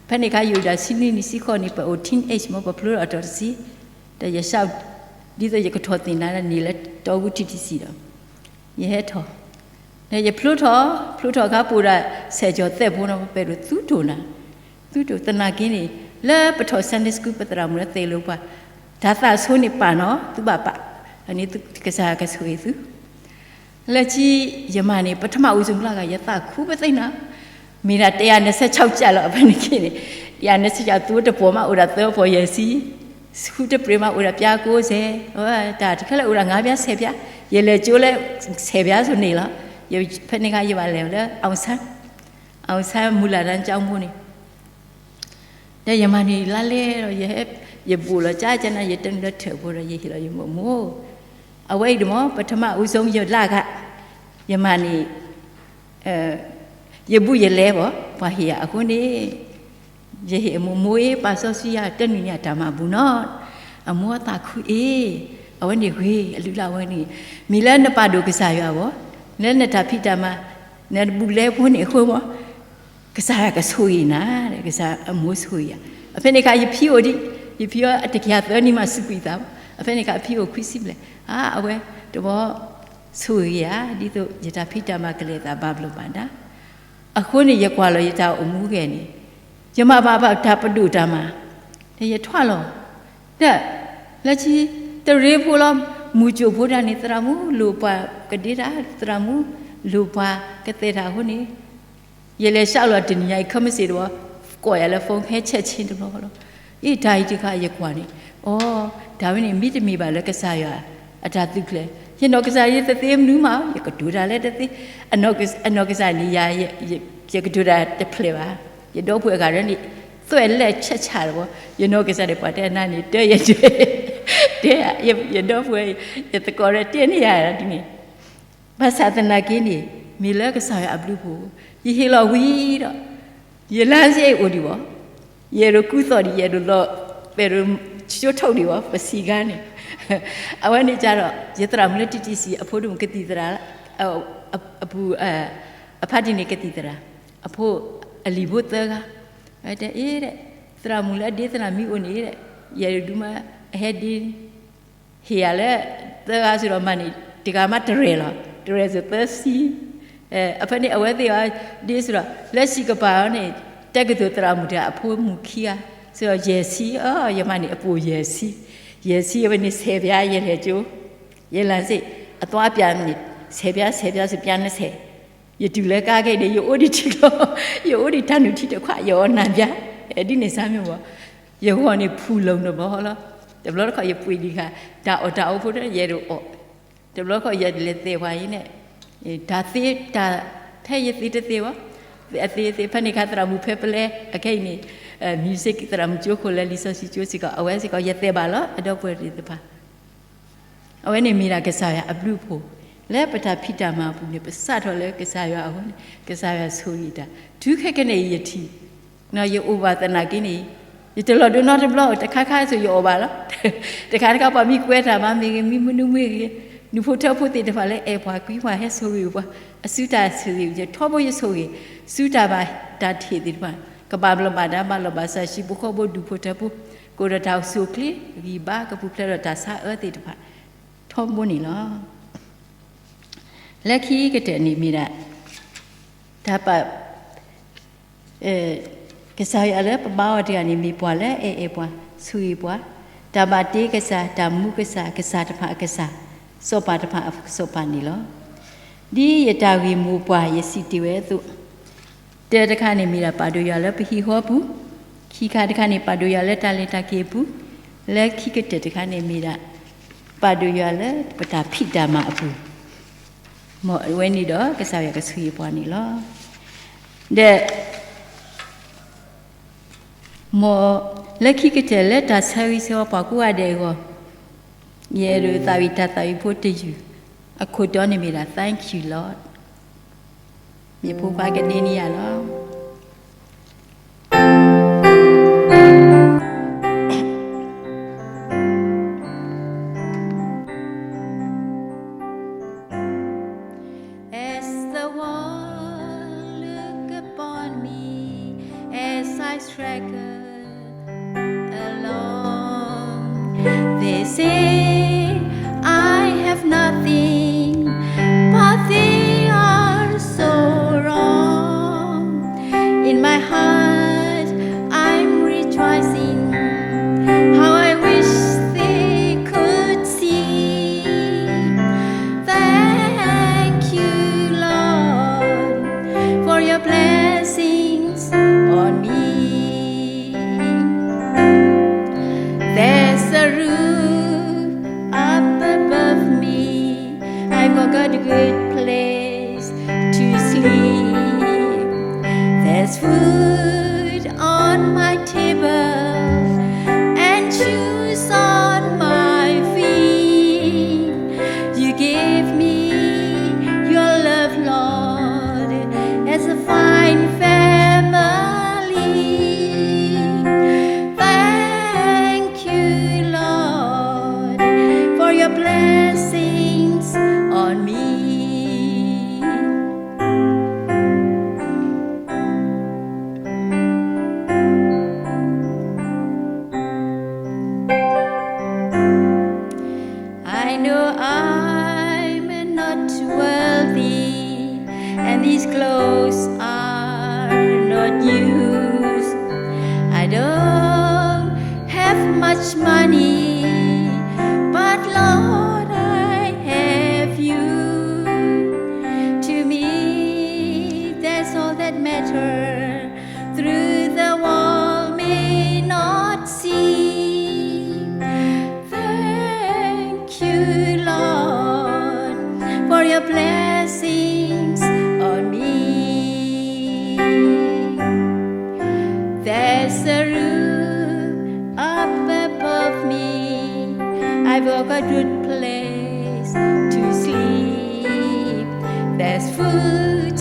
ဖဲန့ၣ်အခါယအိၣ်ဒၣ်ဆံနွံနံၣ်ဆံဃိးနံၣ် ပအိၣ် teenage မ့ၢ်ပဖျိထီၣ်အတီၤတဆံ ဒီးယ ဒ်သိးယကထီၣ်သ့ၣ်နၤန့ၣ်လၢတီကူထံထံဆံးဒီး ယဟဲထီၣ်, ဒီးယဖျိထီၣ်, ဖျိထီၣ်အခါပအိၣ်ဒၣ်ဆဲးကၠီၤသဲးဖိနီၤ ပအဲၣ်ဒိးသူတိၢ်နၤ, သူတိၢ်သနာ်က့န့ၣ် လၢပထီၣ် Sunday School ပသရၣ်မုၣ်လၢသ့ၣ်လိပှၤ, တၢ်သးဆိန့ၣ်ပာ်နီၤ သုဘၣ်ပာ်, န့ၣ်ကစၢ်ယွၤကဆိၣ်ဂ့ၤသု လၢခံ ယမၤန့ၣ် ပထမဦးဆုံးလၢဂၤ ယသးခုပသ့ၣ်နီၤ, မ့ၢ်ဒၣ်တရာနှစ်ဆယ့်ခြောက်ကျပ်လီၤ အဖဲန့ၣ်ခံန့ၣ်, တရာနှစ်ဆယ့်ခြောက် သိတပီၤမးအိၣ်ဒၣ်သၢပီၤယဲၢ်ဆံ, ဆူတပျ့ၤမးအိၣ်ဒၣ်ပျါကိးစဲး, တၢ်တခဲလၢာ်အိၣ်ဒၣ်ငါးပြားဆယ်ပြား, ယလဲၤကၠိလၢဆယ်ပြားစိၤန့ၣ်လီၤ, ဖဲန့ၣ်ခါယဘၣ်လဲၤလၢ အောင်ဆန်း, အောင်ဆန်း မူလတန်းကျောင်း ဖိန့ၣ် ဒီးယမၤန့ၢ်လါလဲဒီး ယဘိၣ်လီၤကၠါကၠါနၤ ယတနုာ်လၢထၢၣ်ဖိဒီး ယဟ့ၣ်လီၤယမိၢ်မိၢ်, အဝဲအံၤတမ့ၢ် ပထမဦးဆုံး ယလၢဂၤ, ယမၤန့ၢ် ယဘူးယလဲဘၣ် ပှၤဟ့ၣ်ယၤအဃိန့ၣ်, ယဟ့ၣ်အမိၢ်မိၢ်အံၤ ပာ်စီဆှံယၤ တနံၤညါတၢ်မၤဘူၣ်နီၤ, အမိၢ်အသးခုအ့ၣ်, အဝဲန့ၣ်ဂ့ၤအလုၢ်လၢ်ဝဲန့ၣ်, မ့ၢ်လၢနပာ်ဒိၣ်ကစၢ်ယွၤဘၣ်, လၢနတၢ်ဖံးတၢ်မၤ, နဘူးလဲဖိန့ၣ်အဃိဘၣ် ကစၢ်ယွၤကဆိၣ်ဂ့ၤနၤ, ကစၢ်အမိၢ်ဆိၣ်ဂ့ၤယၤ, အဖဲန့ၣ်အခါ ယဖံအိၣ်ဒံး, ယဖံအတကယၤသၢနံၣ်မးစူးကွံာ်သး, အဖဲန့ၣ်အခါ အဖံအိၣ်ခွံဆံဘျဲၣ်, အဝဲတဘျီ ဆိၣ်ဂ့ၤယၤ ဒ်သိးယတၢ်ဖံးတၢ်မၤကလဲၤသးဘၣ်ဘျီးဘၣ်ဒါ, အဃိန့ၣ် ယကွၢ်လီၤယတၢ်အိၣ်မူဂဲၤန့ၣ်, ယမၤဘၣ်ဘၣ်တၢ်ပဒိၣ်တၢ်မၤ, ဒီးယထွးလီၤ, ဒီး လၢခံ တရ့ဖိလီၤ, မုၢ်ကၠိၣ်ဖိတၢ်န့ၣ် သရၣ်မုၣ်လိၣ်ပှၤကဒ့တၢ်, သရၣ်မုၣ်လိၣ်ပှၤကသဲးတၢ်အဃိန့ၣ် ယလဲၤဆှးလီၤတနံၤညါအံၤ ခဲမုၢ်ဆ့ၣ်တဝီ ကိးယၤလၢ phone ဟဲဆဲးဆ့တဘျီဃီလီၤ, အ့ၣ် တၢ်အံၤတခါယကွၢ်န့ၣ်, အိ တၢ်ဝဲန့ၣ် မ့တမ့ၢ်ဘၣ်လၢကစၢ်ယွၤအတၢ်သုးကျဲၤ, ယနီၢ်ကစၢ်ယတသ့မနုၤမး, ယကတိၤတၢ်လၢတသ့, အနီၢ်ကစၢ်န့ၣ် ယကတိၤတၢ်တဖျဲၣ်ဘၣ်, ယဒီပုၢ်ဝဲၢ်အဂၤဒီးန့ၣ် သွဲၣ်လဲၣ်ဆဲးဆးတဘျီ, ယနီၢ်ကစၢ်န့ၣ် ပှၤတဲနၤန့ၣ် တၢ်ယဲၢ်တၢ် တဲ ယဒီပုၢ်ဝဲၢ် ယသကိးဒီးတဲန့ၢ်ယၤဒ်န့ၣ်, ဘၣ်ဆၣ်သနာ်က့န့ၣ် မ့ၢ်လၢကစၢ်ယွၤအဘျုးအဖှိၣ်, ယဟ့ၣ်လီၤဝံၤဒီး ယလါစ့အိၣ်ဒံးဘၣ်, ယအဲၣ်ဒိးကူသိးဒံး ယအဲၣ်ဒိးလီၤ, ပအဲၣ်ဒိးကၠိထိၣ်ဒံးဘၣ် ပစံးခါန့ၣ်, အဝဲန့ၣ်ကဒီး ယသရၣ်မုၣ်လၢ T T C အဖိဒိၣ်မုၣ်ကသံၣ်သရၣ်, အပူၤ အဖါတံၢ်န့ၣ်ကသံၣ်သရၣ်, အဖိအလံၤဖိသၢဂၤ, တဲအ့ၣ် သရၣ်မုၣ်လၢအဒ့သရၣ်မံအိၣ်န့ၣ်, ယအဲၣ်ဒိးဒုးမး အဟဲဒ့ ဟ့ၣ်ယၤလၢ သၢဂၤစ့ၢ်ဒီးမၤန့ၣ် တဂၤမးတရဲၣ်လီၤ, တရဲၣ်စ့ၢ်သၢဆံ, အဖဲန့ၣ် အဝဲသ့ၣ်အီၤဒ့စ့ၢ်ဒီး လၢစံးကပၤအီၤန့ၣ် တကသိးသရၣ်မုၣ်တဂၤအဖိမုၣ်ခံဂၤ, စ့ၢ်ဒီးယဲၢ်ဆံ, ယမၤန့ၣ်အပိာ်ယဲၢ်ဆံ, ယဲၢ်ဆံအဝဲန့ၣ် ဆယ်ပြား ယလဲၤကၠိ, ယလါစ့ၢ် အသွါပၠးန့ၣ် ဆယ်ပြား ဆယ်ပြား စ့ၢ်ပြား နှစ်ဆယ်, ယတုၤလၢကါခဲအံၤန့ၣ် ယအိၣ်ဒံးထံကျိ, ယအိၣ်ဒံးတၢ်နုၢ်ထံတခွး ယအီၣ်နၢ်ပြား, ဒ်န့ၣ်စၢ်မ့ၢ်ဘၣ်, ယဂီၢ်န့ၣ်ဖူးလိာ်တဘျီဃီလီၤ, တဘျီတခီၣ်ယပှ့ၤဒံးခါ, တၢ်အီၣ်တၢ်အီဖိတယဲၢ်ဒိးအီၣ်, တဘျီတခီၣ်ယလဲၤသ့ၣ်ပှၤအံၤန့ၣ်, တၢ်သ့တၢ်, ဖဲယသ့တသ့ဘၣ်, အသ့သ့ ဖဲန့ၣ်ခါ သရၣ်မုၣ်ဖဲပလဲ အခဲအံၤန့ၣ် music သရၣ်မုၣ်ကၠိခိၣ်လၢလံာ်စီဆှံကၠိစ့ၢ်ကီး အဝဲစ့ၢ်ကီး ယသဲးဘၣ်လီၤ အဒီပုၢ်ဝဲၢ်သ့ၣ်တဖၣ် အဝဲန့ၣ်မ့ၢ်ဒၣ်ကစၢ်ယွၤအဘျုးအဖှိၣ် လၢပတၢ်ဖံးတၢ်မၤအပူၤန့ၣ် ပစးထီၣ်လၢကစၢ်ယွၤအဃိန့ၣ် ကစၢ်ယွၤဆိၣ်ဂ့ၤတၢ် တုၤခဲကနံၣ်အံၤယထံၣ်, ယအိၣ်ဘၣ်သနာ်က့န့ၣ် ယတလီၤဒိနီတဘျီ တခါခါဆိၣ်ယအီၣ်ဘၣ်လီၤ. တခါတခါပှၤမ့ၢ်ကွဲတၢ်မၤမ့ၢ်ဂ့ၤ မ့ၢ်မနုၤမ့ၢ်ဂ့ၤ ဒူၣ်ဖိထၢဖိသ့ၣ်တဖၣ်လၢအဲၣ်ပှၤကွံပှၤဟဲဆိၣ်ဂ့ၤပှၤ အစုတၢ်ဆိၣ်ဂ့ၤ ယထီဘိယဆိၣ်ဂ့ၤ စုတၢ်ဘၣ်တၢ်ထံၣ်သ့ၣ်တဖၣ် ကဘၣ်ဘျီးဘၣ်ဒါဘၣ်လီၢ်ဘၣ်စး ဟံၣ်ဖိဃီဖိဒူၣ်ဖိထၢဖိ ကအိၣ်ဒီးတၢ်အိၣ်ဆူၣ်အိၣ်ချ့ဂံၢ်ဘါ ကပူၤဖျဲးဒီးတၢ်ဆါအၢသ့ၣ်တဖၣ် ထီဘိန့ၣ်လီၤ. လၢခံကတၢၢ်န့ၣ်မ့ၢ်ဒၣ် တၢ်ပာ် ကစၢ်ယွၤလၢပဘါအီၤတဂၤန့ၣ် မ့ၢ်ပှၤလၢအအဲၣ်ပှၤ ဆိၣ်ဂ့ၤပှၤ တၢ်ဘၣ်တ့ကစၢ် တၢ်မူကစၢ် ကစၢ်တဖၣ်အကစၢ် စီၤပၤတဖၣ်အစီၤပၤန့ၣ်လီၤ. ဒ်ယတၢ်ဂ့ၢ်မိၢ်ပှၢ်ယစံးတ့ၢ်ဝဲအသိး တၢတခါန့ၣ်မ့ၢ်ဒၣ် ပာ်ဒိၣ်ယွၤလၢပဟံၣ်ဃီအပူၤ, ခံခါတခါန့ၣ် ပာ်ဒိၣ်ယွၤလၢတၢ်လဲၤတၢ်က့ၤအပူၤ, လၢခံကတၢၢ်တခါန့ၣ်မ့ၢ်ဒၣ် ပာ်ဒိၣ်ယွၤလၢပတၢ်ဖံးတၢ်မၤအပူၤ မ်အဝဲန့ၣ်ဒီး ကစၢ်ယွၤကဆိၣ်ဂ့ၤပှၤန့ၣ်လီၤ. ဒီး မ်လၢခံကတၢၢ်လၢတၢ်ဆၢဂ့ၤဆၢဝါပှၤကိးဂၤဒဲးအဂီၢ် ယအဲၣ်ဒိးသးဝံၣ်တၢ်သးဝံၣ်ဖိတယုၢ် အခိၣ်တီန့ၣ်မ့ၢ်ဒၣ် Thank you Lord မ့ၢ်ဖိခွါကဒ့န့ၢ်ယၤလီၤ. As the world look upon me, as I struggle along, good place to sleep. There's food on my table and shoes on my feet. You gave me your love, Lord, as a fine family. Thank you, Lord, for your blessings on me. I know I'm not wealthy, and these clothes are not used. I don't have much money, but Lord, I have you. To me, that's all that matters. Through the world may not see. Thank you, Lord, for your blessings on me. There's a roof up above me. I've got a good place to sleep. There's food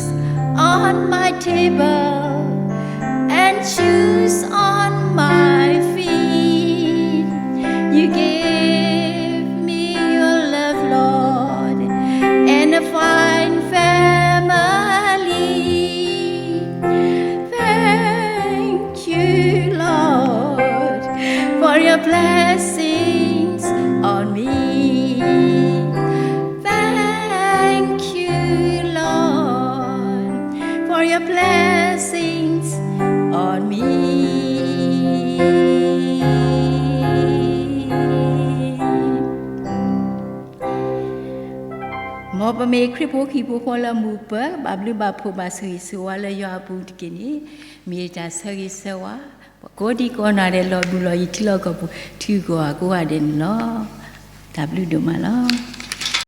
on my table and shoes on my feet. You gave me your love, Lord, and a fine family. Thank you, Lord, for your blessings on me. Thank you, Lord, for your blessings on me. မ်ပမ့ၢ်ခရံာ်ဖိဟံၣ်ဖိဃီလၢမူပၢၤဘၣ်ဘျုးဘၣ်ဖှိၣ်ဘၣ်ဆိၣ်ဂ့ၤဆိၣ်ဝါလၢယွၤအပူၤတက့ၢ်န့ၣ်, မ့ၢ်တၢ်ဆၢဂ့ၤဆၢဝါ ပကိးဒံကိးနီၢ်ဒဲးလီၤဘှံးလီၤယံၤထံလီၢ်ကီၢ်ပူၤ ထံဂုၤကီၢ်ဂၤကိးဂၤဒဲးန့ၣ်လီၤ. တၢ်ဘျုးဒိၣ်မးလီၤ.